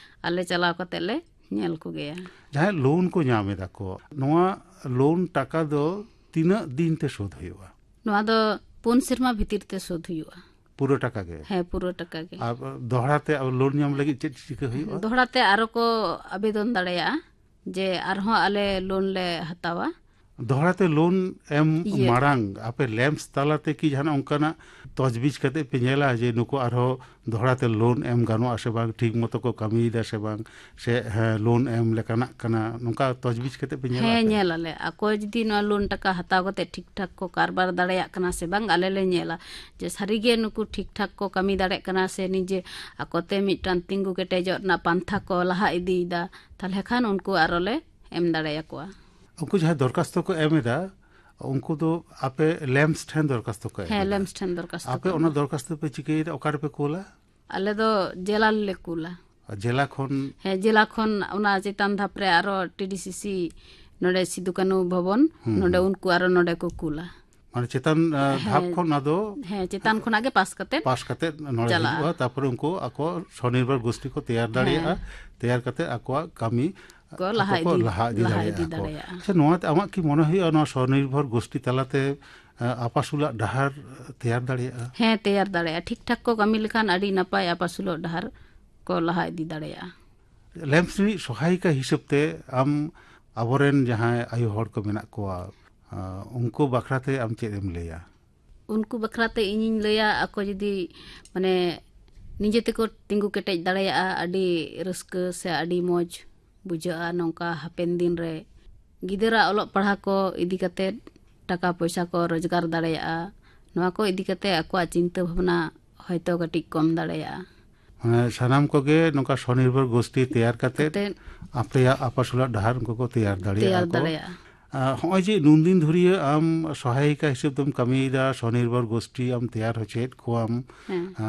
ᱟᱞᱮ ᱪᱟᱞᱟᱣ ᱠᱟᱛᱮ ᱞᱮ ᱧᱮᱞ ᱠᱚᱜᱮᱭᱟ᱾ ᱡᱟᱦᱟᱸᱭ ᱞᱳᱱ ᱠᱚ ᱧᱟᱢ ᱮᱫᱟ ᱠᱚ, ᱱᱚᱣᱟ ᱞᱳᱱ ᱴᱟᱠᱟ ᱫᱚ ᱛᱤᱱᱟᱹᱜ ᱫᱤᱱ ᱛᱮ ᱥᱳᱫᱷ ᱦᱩᱭᱩᱜᱼᱟ? ᱱᱚᱣᱟ ᱫᱚ ᱯᱩᱱ ᱥᱮᱨᱢᱟ ᱵᱷᱤᱛᱤᱨ ᱛᱮ ᱥᱳᱫᱷ ᱦᱩᱭᱩᱜᱼᱟ᱾ ᱯᱩᱨᱟᱹ ᱴᱟᱠᱟ ᱜᱮ? ᱦᱮᱸ, ᱯᱩᱨᱟᱹ ᱴᱟᱠᱟ ᱜᱮ᱾ ᱟᱨ ᱫᱚᱦᱲᱟ ᱛᱮ ᱟᱵᱚ ᱞᱳᱱ ᱧᱟᱢ ᱞᱟᱹᱜᱤᱫ ᱪᱮᱫ ᱪᱤᱠᱟᱹ ᱦᱩᱭᱩᱜᱼᱟ? ᱫᱚᱦᱲᱟ ᱛᱮ ᱟᱨᱚ ᱠᱚ ᱟᱵᱮᱫᱚᱱ ᱫᱟᱲᱮᱭᱟᱜᱼᱟ ᱡᱮ ᱟᱨᱦᱚᱸ ᱟᱞᱮ ᱞᱳᱱ ᱞᱮ ᱦᱟᱛᱟᱣᱟ᱾ ᱫᱚᱦᱲᱟ ᱛᱮ ᱞᱳᱱ ᱮᱢ ᱤᱭᱟᱹ᱾ ᱢᱟᱲᱟᱝ ᱟᱯᱮ ᱞᱮᱢᱯᱥ ᱛᱟᱞᱟ ᱛᱮ ᱠᱤ ᱡᱟᱦᱟᱱᱟᱜ ᱚᱱᱠᱟᱱᱟᱜ ᱛᱚᱡᱽᱵᱤᱡᱽ ᱠᱟᱛᱮ ᱯᱮ ᱧᱮᱞᱟ ᱡᱮ ᱱᱩᱠᱩ ᱟᱨᱦᱚᱸ ᱫᱚᱦᱲᱟ ᱛᱮ ᱞᱳᱱ ᱮᱢ ᱜᱟᱱᱚᱜᱼᱟ ᱥᱮ ᱵᱟᱝ, ᱴᱷᱤᱠ ᱢᱚᱛᱚ ᱠᱚ ᱠᱟᱹᱢᱤᱭᱮᱫᱟ ᱥᱮ ᱵᱟᱝ, ᱥᱮ ᱦᱮᱸ, ᱞᱳᱱ ᱮᱢ ᱞᱮᱠᱟᱱᱟᱜ ᱠᱟᱱᱟ, ᱱᱚᱝᱠᱟ ᱛᱚᱡᱽᱵᱤᱡᱽ ᱠᱟᱛᱮ ᱯᱮ ᱧᱮᱞᱟ ᱦᱮᱸ, ᱯᱮ? ᱧᱮᱞ ᱟᱞᱮ᱾ ᱚᱠᱚᱭ ᱡᱩᱫᱤ ᱱᱚᱣᱟ ᱞᱳᱱ ᱴᱟᱠᱟ ᱦᱟᱛᱟᱣ ᱠᱟᱛᱮ ᱴᱷᱤᱠ ᱴᱷᱟᱠ ᱠᱚ ᱠᱟᱨᱵᱟᱨ ᱫᱟᱲᱮᱭᱟᱜ ᱠᱟᱱᱟ ᱥᱮ ᱵᱟᱝ, ᱟᱞᱮ ᱞᱮ ᱧᱮᱞᱟ ᱡᱮ ᱥᱟᱹᱨᱤᱜᱮ ᱱᱩᱠᱩ ᱴᱷᱤᱠ ᱴᱷᱟᱠ ᱠᱚ ᱠᱟᱹᱢᱤ ᱫᱟᱲᱮᱭᱟᱜ ᱠᱟᱱᱟ ᱥᱮ ᱱᱤᱡᱮ ᱟᱠᱚᱛᱮ ᱢᱤᱫᱴᱟᱝ ᱛᱤᱸᱜᱩ ᱠᱮᱴᱮᱡᱚᱜ ᱨᱮᱱᱟᱜ ᱯᱟᱱᱛᱷᱟ ᱠᱚ ᱞᱟᱦᱟ ᱤᱫᱤᱭᱮᱫᱟ, ᱛᱟᱦᱚᱞᱮ ᱠᱷᱟᱱ ᱩᱱᱠᱩ ᱟᱨᱚ ᱞᱮ ᱮᱢ ᱫᱟᱲᱮᱭᱟᱠᱚᱣᱟ᱾ ᱩᱱᱠᱩ ᱡᱟᱦᱟᱸᱭ ᱫᱚᱨᱠᱷᱟᱥᱛᱚ ᱠᱚ ᱮᱢ ᱮᱫᱟ, ᱩᱱᱠᱩ ᱫᱚ ᱟᱯᱮ ᱞᱮᱢᱯᱥ ᱴᱷᱮᱱ ᱫᱚᱨᱠᱷᱟᱥᱛᱚ ᱠᱚ ᱮᱢ ᱦᱮᱸ, ᱮᱫᱟ? ᱞᱮᱢᱯᱥ ᱴᱷᱮᱱ ᱫᱚᱨᱠᱷᱟᱥᱛᱚ ᱟᱯᱮ ᱠᱚ ᱚᱱᱟ ᱮᱢᱟ᱾ ᱫᱚᱨᱠᱷᱟᱥᱛᱚ ᱯᱮ ᱪᱤᱠᱟᱹᱭᱮᱫᱟ, ᱚᱠᱟ ᱨᱮᱯᱮ ᱠᱳᱞᱟ? ᱟᱞᱮ ᱫᱚ ᱡᱮᱞᱟ ᱞᱮ ᱠᱩᱞᱟ᱾ ᱟᱨ ᱡᱮᱞᱟ ᱠᱷᱚᱱ? ᱦᱮᱸ, ᱡᱮᱞᱟ ᱠᱷᱚᱱ ᱚᱱᱟ ᱪᱮᱛᱟᱱ ᱫᱷᱟᱯ ᱨᱮ ᱟᱨᱚ ᱴᱤᱰᱤᱥᱤᱥᱤ ᱱᱚᱰᱮ ᱥᱤᱫᱩ ᱠᱟᱹᱱᱩ ᱵᱷᱚᱵᱚᱱ, ᱦᱩᱸ, ᱱᱚᱰᱮ ᱦᱩᱸ᱾ ᱩᱱᱠᱩ ᱟᱨᱚ ᱱᱚᱰᱮ ᱠᱚ ᱠᱩᱞᱟ᱾ ᱢᱟᱱᱮ ᱪᱮᱛᱟᱱ, ᱟ, ᱫᱷᱟᱯ ᱦᱮᱸ᱾ ᱠᱷᱚᱱ ᱚᱱᱟ ᱫᱚ ᱦᱮᱸ, ᱪᱮᱛᱟᱱ ᱠᱷᱚᱱᱟᱜ ᱜᱮ ᱯᱟᱥ ᱠᱟᱛᱮ ᱯᱟᱥ ᱠᱟᱛᱮ ᱱᱚᱰᱮ ᱪᱟᱞᱟᱜᱼᱟ᱾ ᱦᱤᱡᱩᱜᱼᱟ, ᱛᱟᱨᱯᱚᱨᱮ ᱩᱱᱠᱩ ᱟᱠᱚ ᱥᱚᱱᱤᱨᱵᱷᱚᱨ ᱜᱳᱥᱴᱤ ᱠᱚ ᱛᱮᱭᱟᱨ ᱫᱟᱲᱮᱭᱟᱜᱼᱟ, ᱦᱮᱸ᱾ ᱛᱮᱭᱟᱨ ᱠᱟᱛᱮ ᱟᱠᱚᱣᱟᱜ ᱠᱟᱹᱢᱤ ᱠᱚ ᱞᱟᱦᱟ ᱟᱠᱚ ᱠᱚ ᱤᱫᱤ, ᱞᱟᱦᱟ ᱤᱫᱤ ᱞᱟᱦᱟ ᱫᱟᱲᱮᱭᱟᱜᱼᱟ ᱤᱫᱤ ᱠᱚ᱾ ᱫᱟᱲᱮᱭᱟᱜᱼᱟ᱾ ᱟᱪᱪᱷᱟ, ᱱᱚᱣᱟ ᱛᱮ ᱟᱢᱟᱜ ᱠᱤ ᱢᱚᱱᱮ ᱦᱩᱭᱩᱜᱼᱟ ᱱᱚᱣᱟ ᱥᱚᱱᱤᱨᱵᱷᱚᱨ ᱜᱳᱥᱴᱤ ᱛᱟᱞᱟᱛᱮ, ᱟ, ᱟᱯᱟᱥᱩᱞᱟᱜ ᱰᱟᱦᱟᱨ ᱛᱮᱭᱟᱨ ᱫᱟᱲᱮᱭᱟᱜᱼᱟ? ᱦᱮᱸ, ᱛᱮᱭᱟᱨ ᱫᱟᱲᱮᱭᱟᱜᱼᱟ᱾ ᱴᱷᱤᱠ ᱴᱷᱟᱠ ᱠᱚ ᱠᱟᱹᱢᱤ ᱞᱮᱠᱷᱟᱱ ᱟᱹᱰᱤ ᱱᱟᱯᱟᱭ ᱟᱯᱟᱥᱩᱞᱚᱜ ᱰᱟᱦᱟᱨ ᱠᱚ ᱞᱟᱦᱟ ᱤᱫᱤ ᱫᱟᱲᱮᱭᱟᱜᱼᱟ᱾ ᱞᱮᱢᱯᱥ ᱨᱤᱱᱤᱡ ᱥᱚᱦᱟᱭᱤᱠᱟ ᱦᱤᱥᱟᱹᱵ ᱛᱮ ᱟᱢ ᱟᱵᱚᱨᱮᱱ ᱡᱟᱦᱟᱸᱭ ᱟᱭᱳ ᱦᱚᱲ ᱠᱚ ᱢᱮᱱᱟᱜ ᱠᱚᱣᱟ, ᱟ, ᱩᱱᱠᱩ ᱵᱟᱠᱷᱨᱟ ᱛᱮ ᱟᱢ ᱪᱮᱫ ᱮᱢ ᱞᱟᱹᱭᱟ? ᱩᱱᱠᱩ ᱵᱟᱠᱷᱨᱟ ᱛᱮ ᱤᱧᱤᱧ ᱞᱟᱹᱭᱟ, ᱟᱠᱚ ᱡᱩᱫᱤ, ᱢᱟᱱᱮ, ᱱᱤᱡᱮ ᱛᱮᱠᱚ ᱛᱤᱸᱜᱩ ᱠᱮᱴᱮᱡ ᱫᱟᱲᱮᱭᱟᱜᱼᱟ, ᱟᱹᱰᱤ ᱨᱟᱹᱥᱠᱟᱹ ᱥᱮ ᱟᱹᱰᱤ ᱢᱚᱡᱽ ᱵᱩᱡᱷᱟᱹᱜᱼᱟ᱾ ᱱᱚᱝᱠᱟ ᱦᱟᱯᱮᱱ ᱫᱤᱱ ᱨᱮ ᱜᱤᱫᱟᱹᱨᱟᱜ ᱚᱞᱚᱜ ᱯᱟᱲᱦᱟᱣ ᱠᱚ ᱤᱫᱤ ᱠᱟᱛᱮ ᱴᱟᱠᱟ ᱯᱚᱭᱥᱟ ᱠᱚ ᱨᱳᱡᱽᱜᱟᱨ ᱫᱟᱲᱮᱭᱟᱜᱼᱟ, ᱱᱚᱣᱟ ᱠᱚ ᱤᱫᱤ ᱠᱟᱛᱮ ᱟᱠᱚᱣᱟᱜ ᱪᱤᱱᱛᱟᱹ ᱵᱷᱟᱵᱽᱱᱟ ᱦᱚᱭᱛᱳ ᱠᱟᱹᱴᱤᱡ ᱠᱚᱢ ᱫᱟᱲᱮᱭᱟᱜᱼᱟ᱾ ᱢᱟᱱᱮ ᱥᱟᱱᱟᱢ ᱠᱚᱜᱮ ᱱᱚᱝᱠᱟ ᱥᱚᱱᱤᱨᱵᱷᱚᱨ ᱜᱳᱥᱴᱤ ᱛᱮᱭᱟᱨ ᱠᱟᱛᱮ ᱠᱟᱛᱮ ᱟᱯᱮᱭᱟᱜ ᱟᱯᱟᱥᱩᱞᱟᱜ ᱰᱟᱦᱟᱨ ᱩᱱᱠᱩ ᱠᱚ ᱛᱮᱭᱟᱨ ᱫᱟᱲᱮᱭᱟᱜᱼᱟ ᱛᱮᱭᱟᱨ ᱠᱚ᱾ ᱫᱟᱲᱮᱭᱟᱜᱼᱟ᱾ ᱟ, ᱦᱚᱸᱜᱼᱚᱭ ᱡᱮ ᱱᱩᱱ ᱫᱤᱱ ᱫᱷᱩᱨᱤᱭᱟᱹ ᱟᱢ ᱥᱚᱦᱟᱭᱤᱠᱟ ᱦᱤᱥᱟᱹᱵ ᱛᱮᱢ ᱠᱟᱹᱢᱤᱭᱮᱫᱟ, ᱥᱚᱱᱤᱨᱵᱷᱚᱨ ᱜᱳᱥᱴᱤ ᱟᱢ ᱛᱮᱭᱟᱨ ᱦᱚᱪᱚᱭᱮᱫ ᱠᱚᱣᱟᱢ, ᱦᱮᱸ᱾ ᱟ,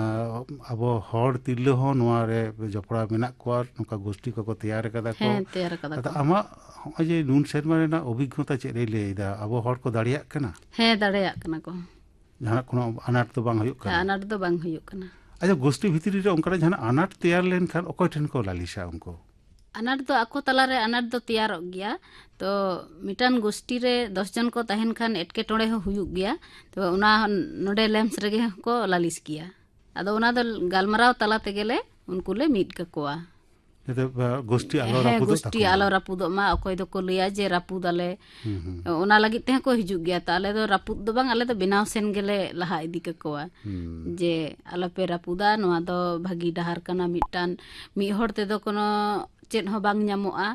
ᱟᱵᱚ ᱦᱚᱲ ᱛᱤᱨᱞᱟᱹ ᱦᱚᱸ ᱱᱚᱣᱟ ᱨᱮ ᱡᱚᱯᱲᱟᱣ ᱢᱮᱱᱟᱜ ᱠᱚᱣᱟ, ᱱᱚᱝᱠᱟ ᱜᱳᱥᱴᱤ ᱠᱚᱠᱚ ᱛᱮᱭᱟᱨ ᱟᱠᱟᱫᱟ ᱠᱚ᱾ ᱦᱮᱸ, ᱛᱮᱭᱟᱨ ᱟᱠᱟᱫᱟ ᱟᱫᱚ ᱠᱚ᱾ ᱟᱢᱟᱜ ᱦᱚᱸᱜᱼᱚᱭ ᱡᱮ ᱱᱩᱱ ᱥᱮᱨᱢᱟ ᱨᱮᱱᱟᱜ ᱚᱵᱷᱤᱜᱽᱜᱚᱛᱟ ᱪᱮᱫ ᱮ ᱞᱟᱹᱭ ᱮᱫᱟ, ᱟᱵᱚ ᱦᱚᱲ ᱠᱚ ᱫᱟᱲᱮᱭᱟᱜ ᱠᱟᱱᱟ? ᱦᱮᱸ, ᱫᱟᱲᱮᱭᱟᱜ ᱠᱟᱱᱟ ᱠᱚ᱾ ᱡᱟᱦᱟᱱᱟᱜ ᱠᱳᱱᱳ ᱟᱱᱟᱴ ᱫᱚ ᱵᱟᱝ ᱦᱩᱭᱩᱜ ᱠᱟᱱᱟ? ᱦᱮᱸ, ᱟᱱᱟᱴ ᱫᱚ ᱵᱟᱝ ᱦᱩᱭᱩᱜ ᱠᱟᱱᱟ᱾ ᱟᱪᱪᱷᱟ, ᱜᱳᱥᱴᱤ ᱵᱷᱤᱛᱨᱤ ᱨᱮ ᱚᱱᱠᱟᱱᱟᱜ ᱡᱟᱦᱟᱱᱟᱜ ᱟᱱᱟᱴ ᱛᱮᱭᱟᱨ ᱞᱮᱱᱠᱷᱟᱱ ᱚᱠᱚᱭ ᱴᱷᱮᱱ ᱠᱚ ᱞᱟᱹᱞᱤᱥᱟ ᱩᱱᱠᱩ? ᱟᱱᱟᱴ ᱫᱚ ᱟᱠᱚ ᱛᱟᱞᱟᱨᱮ ᱟᱱᱟᱴ ᱫᱚ ᱛᱮᱭᱟᱨᱚᱜ ᱜᱮᱭᱟ᱾ ᱛᱚ ᱢᱤᱫᱴᱟᱝ ᱜᱳᱥᱴᱤ ᱨᱮ ᱫᱚᱥ ᱡᱚᱱ ᱠᱚ ᱛᱟᱦᱮᱱ ᱠᱷᱟᱱ ᱮᱴᱠᱮᱴᱚᱬᱮ ᱦᱚᱸ ᱦᱩᱭᱩᱜ ᱜᱮᱭᱟ᱾ ᱛᱚ ᱚᱱᱟ ᱱᱚᱰᱮ ᱞᱮᱢᱥ ᱨᱮᱜᱮ ᱦᱚᱸᱠᱚ ᱞᱟᱹᱞᱤᱥ ᱜᱮᱭᱟ᱾ ᱟᱫᱚ ᱚᱱᱟ ᱫᱚ ᱜᱟᱞᱢᱟᱨᱟᱣ ᱛᱟᱞᱟ ᱛᱮᱜᱮ ᱞᱮ ᱩᱱᱠᱩ ᱞᱮ ᱢᱤᱫ ᱠᱟᱠᱚᱣᱟ᱾ ᱡᱟᱛᱮ ᱜᱳᱥᱴᱤ ᱟᱞᱚ ᱦᱮᱸ, ᱨᱟᱹᱯᱩᱫᱚᱜ ᱜᱳᱥᱴᱤ ᱛᱟᱠᱚ ᱟᱞᱚ ᱢᱟ᱾ ᱨᱟᱹᱯᱩᱫᱚᱜ ᱢᱟ᱾ ᱚᱠᱚᱭ ᱫᱚᱠᱚ ᱞᱟᱹᱭᱟ ᱡᱮ ᱨᱟᱹᱯᱩᱫ ᱟᱞᱮ᱾ ᱦᱩᱸ, ᱦᱩᱸ᱾ ᱚᱱᱟ ᱞᱟᱹᱜᱤᱫ ᱛᱮᱦᱚᱸ ᱠᱚ ᱦᱤᱡᱩᱜ ᱜᱮᱭᱟ᱾ ᱛᱚ ᱟᱞᱮ ᱫᱚ ᱨᱟᱹᱯᱩᱫ ᱫᱚ ᱵᱟᱝ, ᱟᱞᱮ ᱫᱚ ᱵᱮᱱᱟᱣ ᱥᱮᱱ ᱜᱮᱞᱮ ᱞᱟᱦᱟ ᱤᱫᱤ ᱠᱟᱠᱚᱣᱟ᱾ ᱦᱩᱸ᱾ ᱡᱮ ᱟᱞᱚᱯᱮ ᱨᱟᱹᱯᱩᱫᱟ, ᱱᱚᱣᱟ ᱫᱚ ᱵᱷᱟᱹᱜᱤ ᱰᱟᱦᱟᱨ ᱠᱟᱱᱟ ᱢᱤᱫᱴᱟᱝ᱾ ᱢᱤᱫ ᱦᱚᱲ ᱛᱮᱫᱚ ᱠᱳᱱᱳ ᱪᱮᱫ ᱦᱚᱸ ᱵᱟᱝ ᱧᱟᱢᱚᱜᱼᱟ᱾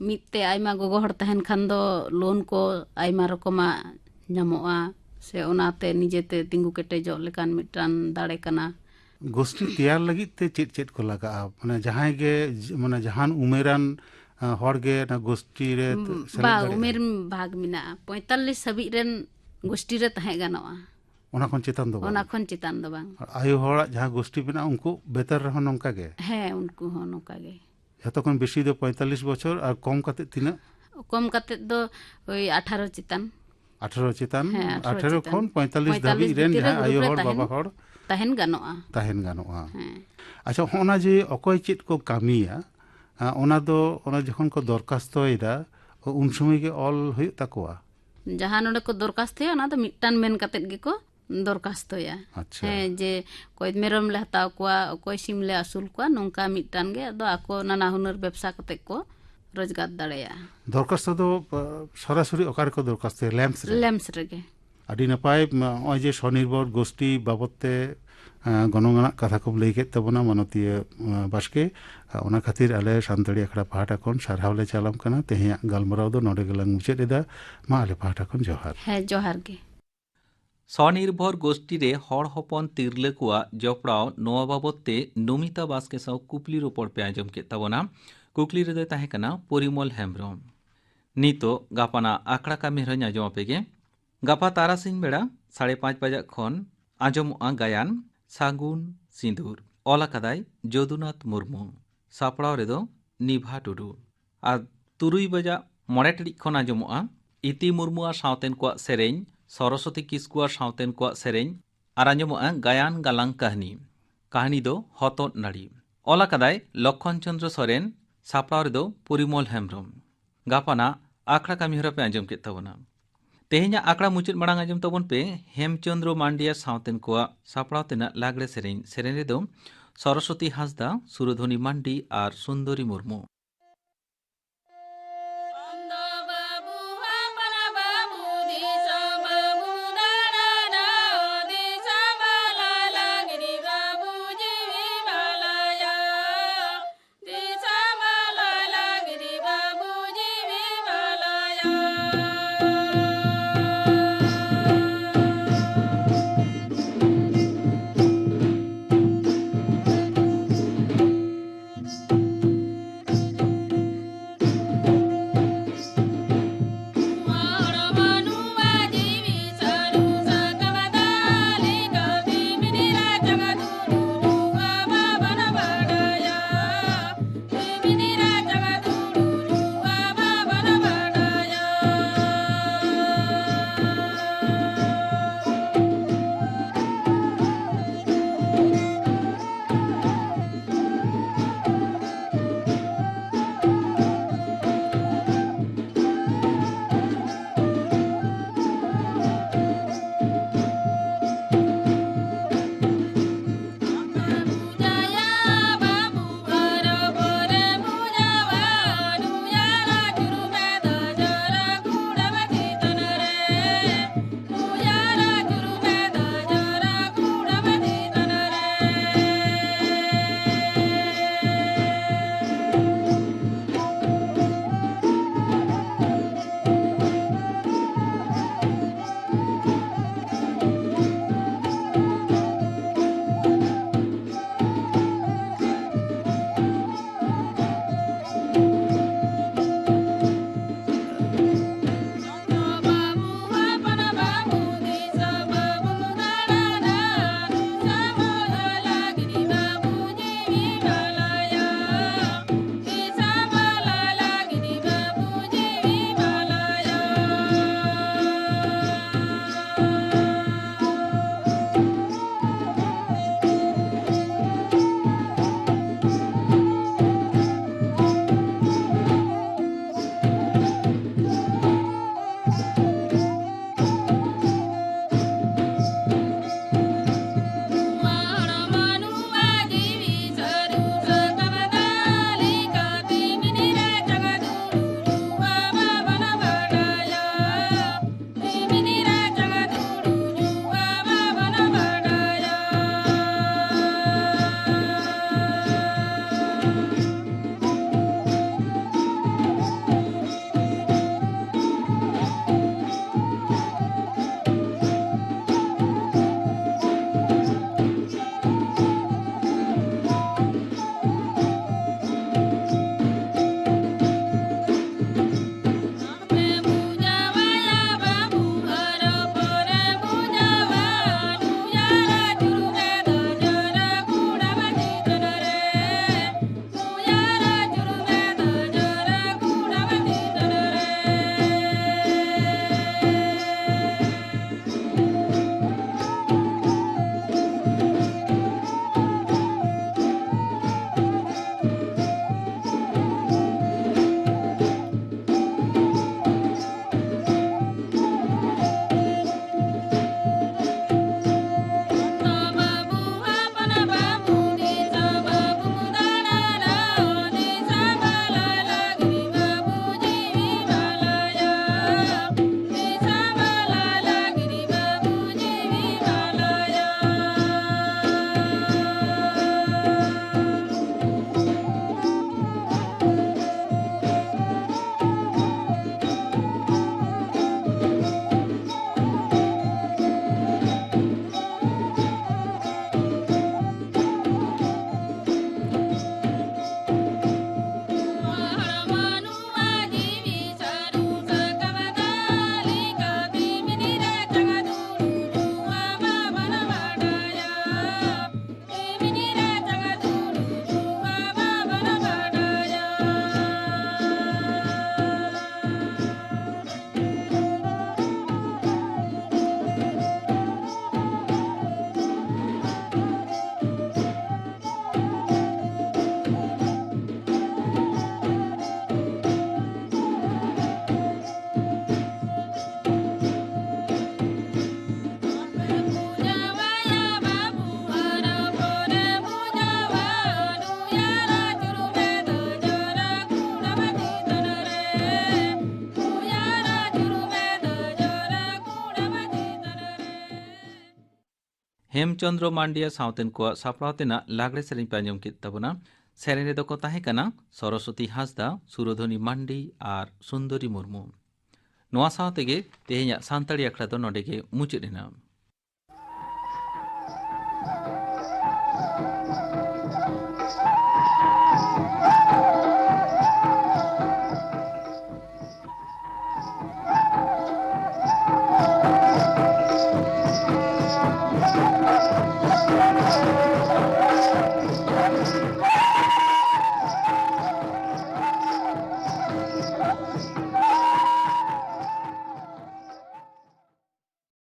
ᱢᱤᱫ ᱛᱮ ᱟᱭᱢᱟ ᱜᱚᱜᱚ ᱦᱚᱲ ᱛᱟᱦᱮᱱ ᱠᱷᱟᱱ ᱫᱚ ᱞᱳᱱ ᱠᱚ ᱟᱭᱢᱟ ᱨᱚᱠᱚᱢᱟᱜ ᱧᱟᱢᱚᱜᱼᱟ, ᱥᱮ ᱚᱱᱟᱛᱮ ᱱᱤᱡᱮᱛᱮ ᱛᱤᱸᱜᱩ ᱠᱮᱴᱮᱡᱚᱜ ᱞᱮᱠᱟᱱ ᱢᱤᱫᱴᱟᱝ ᱫᱟᱲᱮ ᱠᱟᱱᱟ᱾ ᱜᱳᱥᱴᱤ ᱛᱮᱭᱟᱨ ᱞᱟᱹᱜᱤᱫ ᱛᱮ ᱪᱮᱫ ᱪᱮᱫ ᱠᱚ ᱞᱟᱜᱟᱜᱼᱟ? ᱢᱟᱱᱮ ᱡᱟᱦᱟᱸᱭ ᱜᱮ ᱡ-, ᱢᱟᱱᱮ ᱡᱟᱦᱟᱱ ᱩᱢᱮᱨᱟᱱ ᱟ, ᱦᱚᱲ ᱜᱮ ᱚᱱᱟ ᱜᱳᱥᱴᱤ ᱨᱮ ᱛ-, ᱥᱮᱞᱮᱫ ᱵᱟ, ᱫᱟᱲᱮᱭᱟᱜᱼᱟ? ᱩᱢᱮᱨ ᱵᱷᱟᱜᱽ ᱢᱮᱱᱟᱜᱼᱟ᱾ ᱯᱚᱸᱭᱛᱟᱞᱞᱤᱥ ᱦᱟᱹᱵᱤᱡ ᱨᱮᱱ ᱜᱳᱥᱴᱤ ᱨᱮ ᱛᱟᱦᱮᱸ ᱜᱟᱱᱚᱜᱼᱟ᱾ ᱚᱱᱟ ᱠᱷᱚᱱ ᱪᱮᱛᱟᱱ ᱫᱚ ᱵᱟᱝ? ᱚᱱᱟ ᱠᱷᱚᱱ ᱪᱮᱛᱟᱱ ᱫᱚ ᱵᱟᱝ᱾ ᱟᱨ ᱟᱭᱳ ᱦᱚᱲᱟᱜ ᱡᱟᱦᱟᱸ ᱜᱳᱥᱴᱤ ᱢᱮᱱᱟᱜᱼᱟ, ᱩᱱᱠᱩ ᱵᱮᱛᱟᱨ ᱨᱮᱦᱚᱸ ᱱᱚᱝᱠᱟ ᱜᱮ? ᱦᱮᱸ, ᱩᱱᱠᱩ ᱦᱚᱸ ᱱᱚᱝᱠᱟ ᱜᱮ᱾ ᱡᱷᱚᱛᱚ ᱠᱷᱚᱱ ᱵᱮᱥᱤ ᱫᱚ ᱯᱚᱸᱭᱛᱟᱞᱞᱤᱥ ᱵᱚᱪᱷᱚᱨ, ᱟᱨ ᱠᱚᱢ ᱠᱟᱛᱮ ᱛᱤᱱᱟᱹᱜ? ᱠᱚᱢ ᱠᱟᱛᱮ ᱫᱚ ᱳᱭ ᱟᱴᱷᱟᱨᱚ ᱪᱮᱛᱟᱱ᱾ ᱟᱴᱷᱟᱨᱚ ᱪᱮᱛᱟᱱ? ᱦᱮᱸ, ᱟᱴᱷᱟᱨᱚ ᱟᱴᱷᱟᱨᱚ ᱪᱮᱛᱟᱱ᱾ ᱠᱷᱚᱱ ᱯᱚᱸᱭᱛᱟᱞᱞᱤᱥ ᱯᱚᱸᱭᱛᱟᱞᱞᱤᱥ ᱫᱷᱟᱹᱵᱤᱡ ᱨᱮᱱ ᱵᱷᱤᱛᱤᱨ ᱨᱮ ᱡᱟᱦᱟᱸᱭ ᱟᱭᱳ ᱜᱨᱩᱯ ᱨᱮ ᱦᱚᱲ, ᱛᱟᱦᱮᱱ, ᱵᱟᱵᱟ ᱦᱚᱲ? ᱛᱟᱦᱮᱱ ᱜᱟᱱᱚᱜᱼᱟ᱾ ᱛᱟᱦᱮᱱ ᱜᱟᱱᱚᱜᱼᱟ᱾ ᱦᱮᱸ᱾ ᱟᱪᱪᱷᱟ, ᱦᱚᱸᱜᱼᱚ ᱱᱟ ᱡᱮ ᱚᱠᱚᱭ ᱪᱮᱫ ᱠᱚ ᱠᱟᱹᱢᱤᱭᱟ, ᱟ, ᱚᱱᱟ ᱫᱚ, ᱚᱱᱟ ᱡᱚᱠᱷᱚᱱ ᱠᱚ ᱫᱚᱨᱠᱷᱟᱥᱛᱚᱭᱮᱫᱟ, ᱩᱱ ᱥᱚᱢᱚᱭ ᱜᱮ ᱚᱞ ᱦᱩᱭᱩᱜ ᱛᱟᱠᱚᱣᱟ? ᱡᱟᱦᱟᱸ ᱱᱚᱰᱮ ᱠᱚ ᱫᱚᱨᱠᱷᱟᱥᱛᱚᱭᱟ, ᱚᱱᱟ ᱫᱚ ᱢᱤᱫᱴᱟᱝ ᱢᱮᱱ ᱠᱟᱛᱮᱫ ᱜᱮᱠᱚ ᱫᱚᱨᱠᱷᱟᱥᱛᱚᱭᱟ᱾ ᱟᱪᱪᱷᱟ᱾ ᱦᱮᱸ, ᱡᱮ ᱚᱠᱚᱭ ᱢᱮᱨᱚᱢ ᱞᱮ ᱦᱟᱛᱟᱣ ᱠᱚᱣᱟ, ᱚᱠᱚᱭ ᱥᱤᱢ ᱞᱮ ᱟᱹᱥᱩᱞ ᱠᱚᱣᱟ, ᱱᱚᱝᱠᱟ ᱢᱤᱫᱴᱟᱝ ᱜᱮ᱾ ᱟᱫᱚ ᱟᱠᱚ ᱱᱟᱱᱟ ᱦᱩᱱᱟᱹᱨ ᱵᱮᱵᱽᱥᱟ ᱠᱟᱛᱮᱫ ᱠᱚ ᱨᱳᱡᱽᱜᱟᱨ ᱫᱟᱲᱮᱭᱟᱜᱼᱟ᱾ ᱫᱚᱨᱠᱷᱟᱥᱛᱚ ᱫᱚ, ᱟ, ᱥᱚᱨᱟᱥᱚᱨᱤ ᱚᱠᱟ ᱨᱮᱠᱚ ᱫᱚᱨᱠᱷᱟᱥᱛᱚᱭᱟ? ᱞᱮᱢᱯᱥ ᱨᱮ? ᱞᱮᱢᱯᱥ ᱨᱮᱜᱮ᱾ ᱟᱹᱰᱤ ᱱᱟᱯᱟᱭ᱾ ᱢᱟ, ᱱᱚᱜᱼᱚᱭ ᱡᱮ ᱥᱚᱱᱤᱨᱵᱷᱚᱨ ᱜᱳᱥᱴᱤ ᱵᱟᱵᱚᱫ ᱛᱮ, ᱟ, ᱜᱚᱱᱚᱝ ᱟᱱᱟᱜ ᱠᱟᱛᱷᱟ ᱠᱚᱢ ᱞᱟᱹᱭ ᱠᱮᱫ ᱛᱟᱵᱚᱱᱟ, ᱢᱟᱱᱚᱛᱤᱭᱟᱹ, ᱟ, ᱵᱟᱥᱠᱮ, ᱟ, ᱚᱱᱟ ᱠᱷᱟᱹᱛᱤᱨ ᱟᱞᱮ ᱥᱟᱱᱛᱟᱲᱤ ᱟᱠᱷᱲᱟ ᱯᱟᱦᱴᱟ ᱠᱷᱚᱱ ᱥᱟᱨᱦᱟᱣ ᱞᱮ ᱪᱟᱞᱟᱢ ᱠᱟᱱᱟ᱾ ᱛᱮᱦᱮᱧᱟᱜ ᱜᱟᱞᱢᱟᱨᱟᱣ ᱫᱚ ᱱᱚᱰᱮ ᱜᱮᱞᱟᱝ ᱢᱩᱪᱟᱹᱫ ᱮᱫᱟ᱾ ᱢᱟ ᱟᱞᱮ ᱯᱟᱦᱴᱟ ᱠᱷᱚᱱ ᱡᱚᱦᱟᱨ᱾ ᱦᱮᱸ, ᱡᱚᱦᱟᱨ ᱜᱮ᱾ ᱥᱚᱱᱤᱨᱵᱷᱚᱨ ᱜᱳᱥᱴᱤ ᱨᱮ ᱦᱚᱲ ᱦᱚᱯᱚᱱ ᱛᱤᱨᱞᱟᱹ ᱠᱚᱣᱟᱜ ᱡᱚᱯᱲᱟᱣ, ᱱᱚᱣᱟ ᱵᱟᱵᱚᱛ ᱛᱮ ᱱᱚᱢᱤᱛᱟ ᱵᱟᱥᱠᱮ ᱥᱟᱶ ᱠᱩᱠᱞᱤ ᱨᱚᱯᱚᱲ ᱯᱮ ᱟᱸᱡᱚᱢ ᱠᱮᱫ ᱛᱟᱵᱚᱱᱟ᱾ ᱠᱩᱠᱞᱤ ᱨᱮᱫᱚᱭ ᱛᱟᱦᱮᱸ ᱠᱟᱱᱟ ᱯᱚᱨᱤᱢᱚᱞ ᱦᱮᱢᱵᱨᱚᱢ᱾ ᱱᱤᱛᱚᱜ ᱜᱟᱯᱟᱱᱟᱜ ᱟᱠᱷᱲᱟ ᱠᱟᱹᱢᱤ ᱦᱚᱨᱟᱧ ᱟᱸᱡᱚᱢ ᱟᱯᱮ ᱜᱮ᱾ ᱜᱟᱯᱟ ᱛᱟᱨᱟᱥᱤᱧ ᱵᱮᱲᱟ ᱥᱟᱲᱮ ᱯᱟᱸᱪ ᱵᱟᱡᱟᱜ ᱠᱷᱚᱱ ᱟᱸᱡᱚᱢᱚᱜᱼᱟ ᱜᱟᱭᱟᱱ ᱥᱟᱹᱜᱩᱱ ᱥᱤᱸᱫᱩᱨ᱾ ᱚᱞ ᱟᱠᱟᱫᱟᱭ ᱡᱚᱫᱩᱱᱟᱛᱷ ᱢᱩᱨᱢᱩ᱾ ᱥᱟᱯᱲᱟᱣ ᱨᱮᱫᱚ ᱱᱤᱵᱷᱟ ᱴᱩᱰᱩ᱾ ᱟᱨ ᱛᱩᱨᱩᱭ ᱵᱟᱡᱟᱜ ᱢᱚᱬᱮ ᱴᱤᱲᱤᱡ ᱠᱷᱚᱱ ᱟᱸᱡᱚᱢᱚᱜᱼᱟ ᱤᱛᱤ ᱢᱩᱨᱢᱩ ᱟᱨ ᱥᱟᱶᱛᱮᱱ ᱠᱚᱣᱟᱜ ᱥᱮᱨᱮᱧ, ᱥᱚᱨᱚᱥᱚᱛᱤ ᱠᱤᱥᱠᱩ ᱟᱨ ᱥᱟᱶᱛᱮᱱ ᱠᱚᱣᱟᱜ ᱥᱮᱨᱮᱧ, ᱟᱨ ᱟᱸᱡᱚᱢᱚᱜᱼᱟ ᱜᱟᱭᱟᱱ ᱜᱟᱞᱟᱝ ᱠᱟᱹᱦᱱᱤ᱾ ᱠᱟᱹᱦᱱᱤ ᱫᱚ ᱦᱚᱛᱚᱫ ᱱᱟᱹᱲᱤ᱾ ᱚᱞ ᱟᱠᱟᱫᱟᱭ ᱞᱚᱠᱠᱷᱚᱱ ᱪᱚᱸᱫᱽᱨᱚ ᱥᱚᱨᱮᱱ, ᱥᱟᱯᱲᱟᱣ ᱨᱮᱫᱚ ᱯᱚᱨᱤᱢᱚᱞ ᱦᱮᱢᱵᱽᱨᱚᱢ᱾ ᱜᱟᱯᱟᱱᱟᱜ ᱟᱠᱷᱲᱟ ᱠᱟᱹᱢᱤᱦᱚᱨᱟ ᱯᱮ ᱟᱸᱡᱚᱢ ᱠᱮᱫ ᱛᱟᱵᱚᱱᱟ᱾ ᱛᱮᱦᱮᱧᱟᱜ ᱟᱠᱷᱲᱟ ᱢᱩᱪᱟᱹᱫ ᱢᱟᱲᱟᱝ ᱟᱸᱡᱚᱢ ᱛᱟᱵᱚᱱ ᱯᱮ ᱦᱮᱢᱪᱚᱸᱫᱽᱨᱚ ᱢᱟᱱᱰᱤᱭᱟ ᱥᱟᱶᱛᱮᱱ ᱠᱚᱣᱟᱜ ᱥᱟᱯᱲᱟᱣ ᱛᱮᱱᱟᱜ ᱞᱟᱜᱽᱲᱮ ᱥᱮᱨᱮᱧ᱾ ᱥᱮᱨᱮᱧ ᱨᱮᱫᱚ ᱥᱚᱨᱚᱥᱚᱛᱤ ᱦᱟᱸᱥᱫᱟ, ᱥᱩᱨᱚᱫᱷᱚᱱᱤ ᱢᱟᱱᱰᱤ ᱟᱨ ᱥᱩᱱᱫᱚᱨᱤ ᱢᱩᱨᱢᱩ᱾ ᱦᱮᱢᱪᱚᱸᱫᱽᱨᱚ ᱢᱟᱱᱰᱤᱭᱟ ᱥᱟᱶᱛᱮᱱ ᱠᱚᱣᱟᱜ ᱥᱟᱯᱲᱟᱣ ᱛᱮᱱᱟᱜ ᱞᱟᱜᱽᱲᱮ ᱥᱮᱨᱮᱧ ᱯᱮ ᱟᱸᱡᱚᱢ ᱠᱮᱫ ᱛᱟᱵᱚᱱᱟ᱾ ᱥᱮᱨᱮᱧ ᱨᱮᱫᱚ ᱠᱚ ᱛᱟᱦᱮᱸ ᱠᱟᱱᱟ ᱥᱚᱨᱚᱥᱚᱛᱤ ᱦᱟᱸᱥᱫᱟ, ᱥᱩᱨᱚᱫᱷᱚᱱᱤ ᱢᱟᱱᱰᱤ ᱟᱨ ᱥᱩᱱᱫᱚᱨᱤ ᱢᱩᱨᱢᱩ᱾ ᱱᱚᱣᱟ ᱥᱟᱶ ᱛᱮᱜᱮ ᱛᱮᱦᱮᱧᱟᱜ ᱥᱟᱱᱛᱟᱲᱤ ᱟᱠᱷᱲᱟ ᱫᱚ ᱱᱚᱰᱮ ᱜᱮ ᱢᱩᱪᱟᱹᱫ ᱮᱱᱟ᱾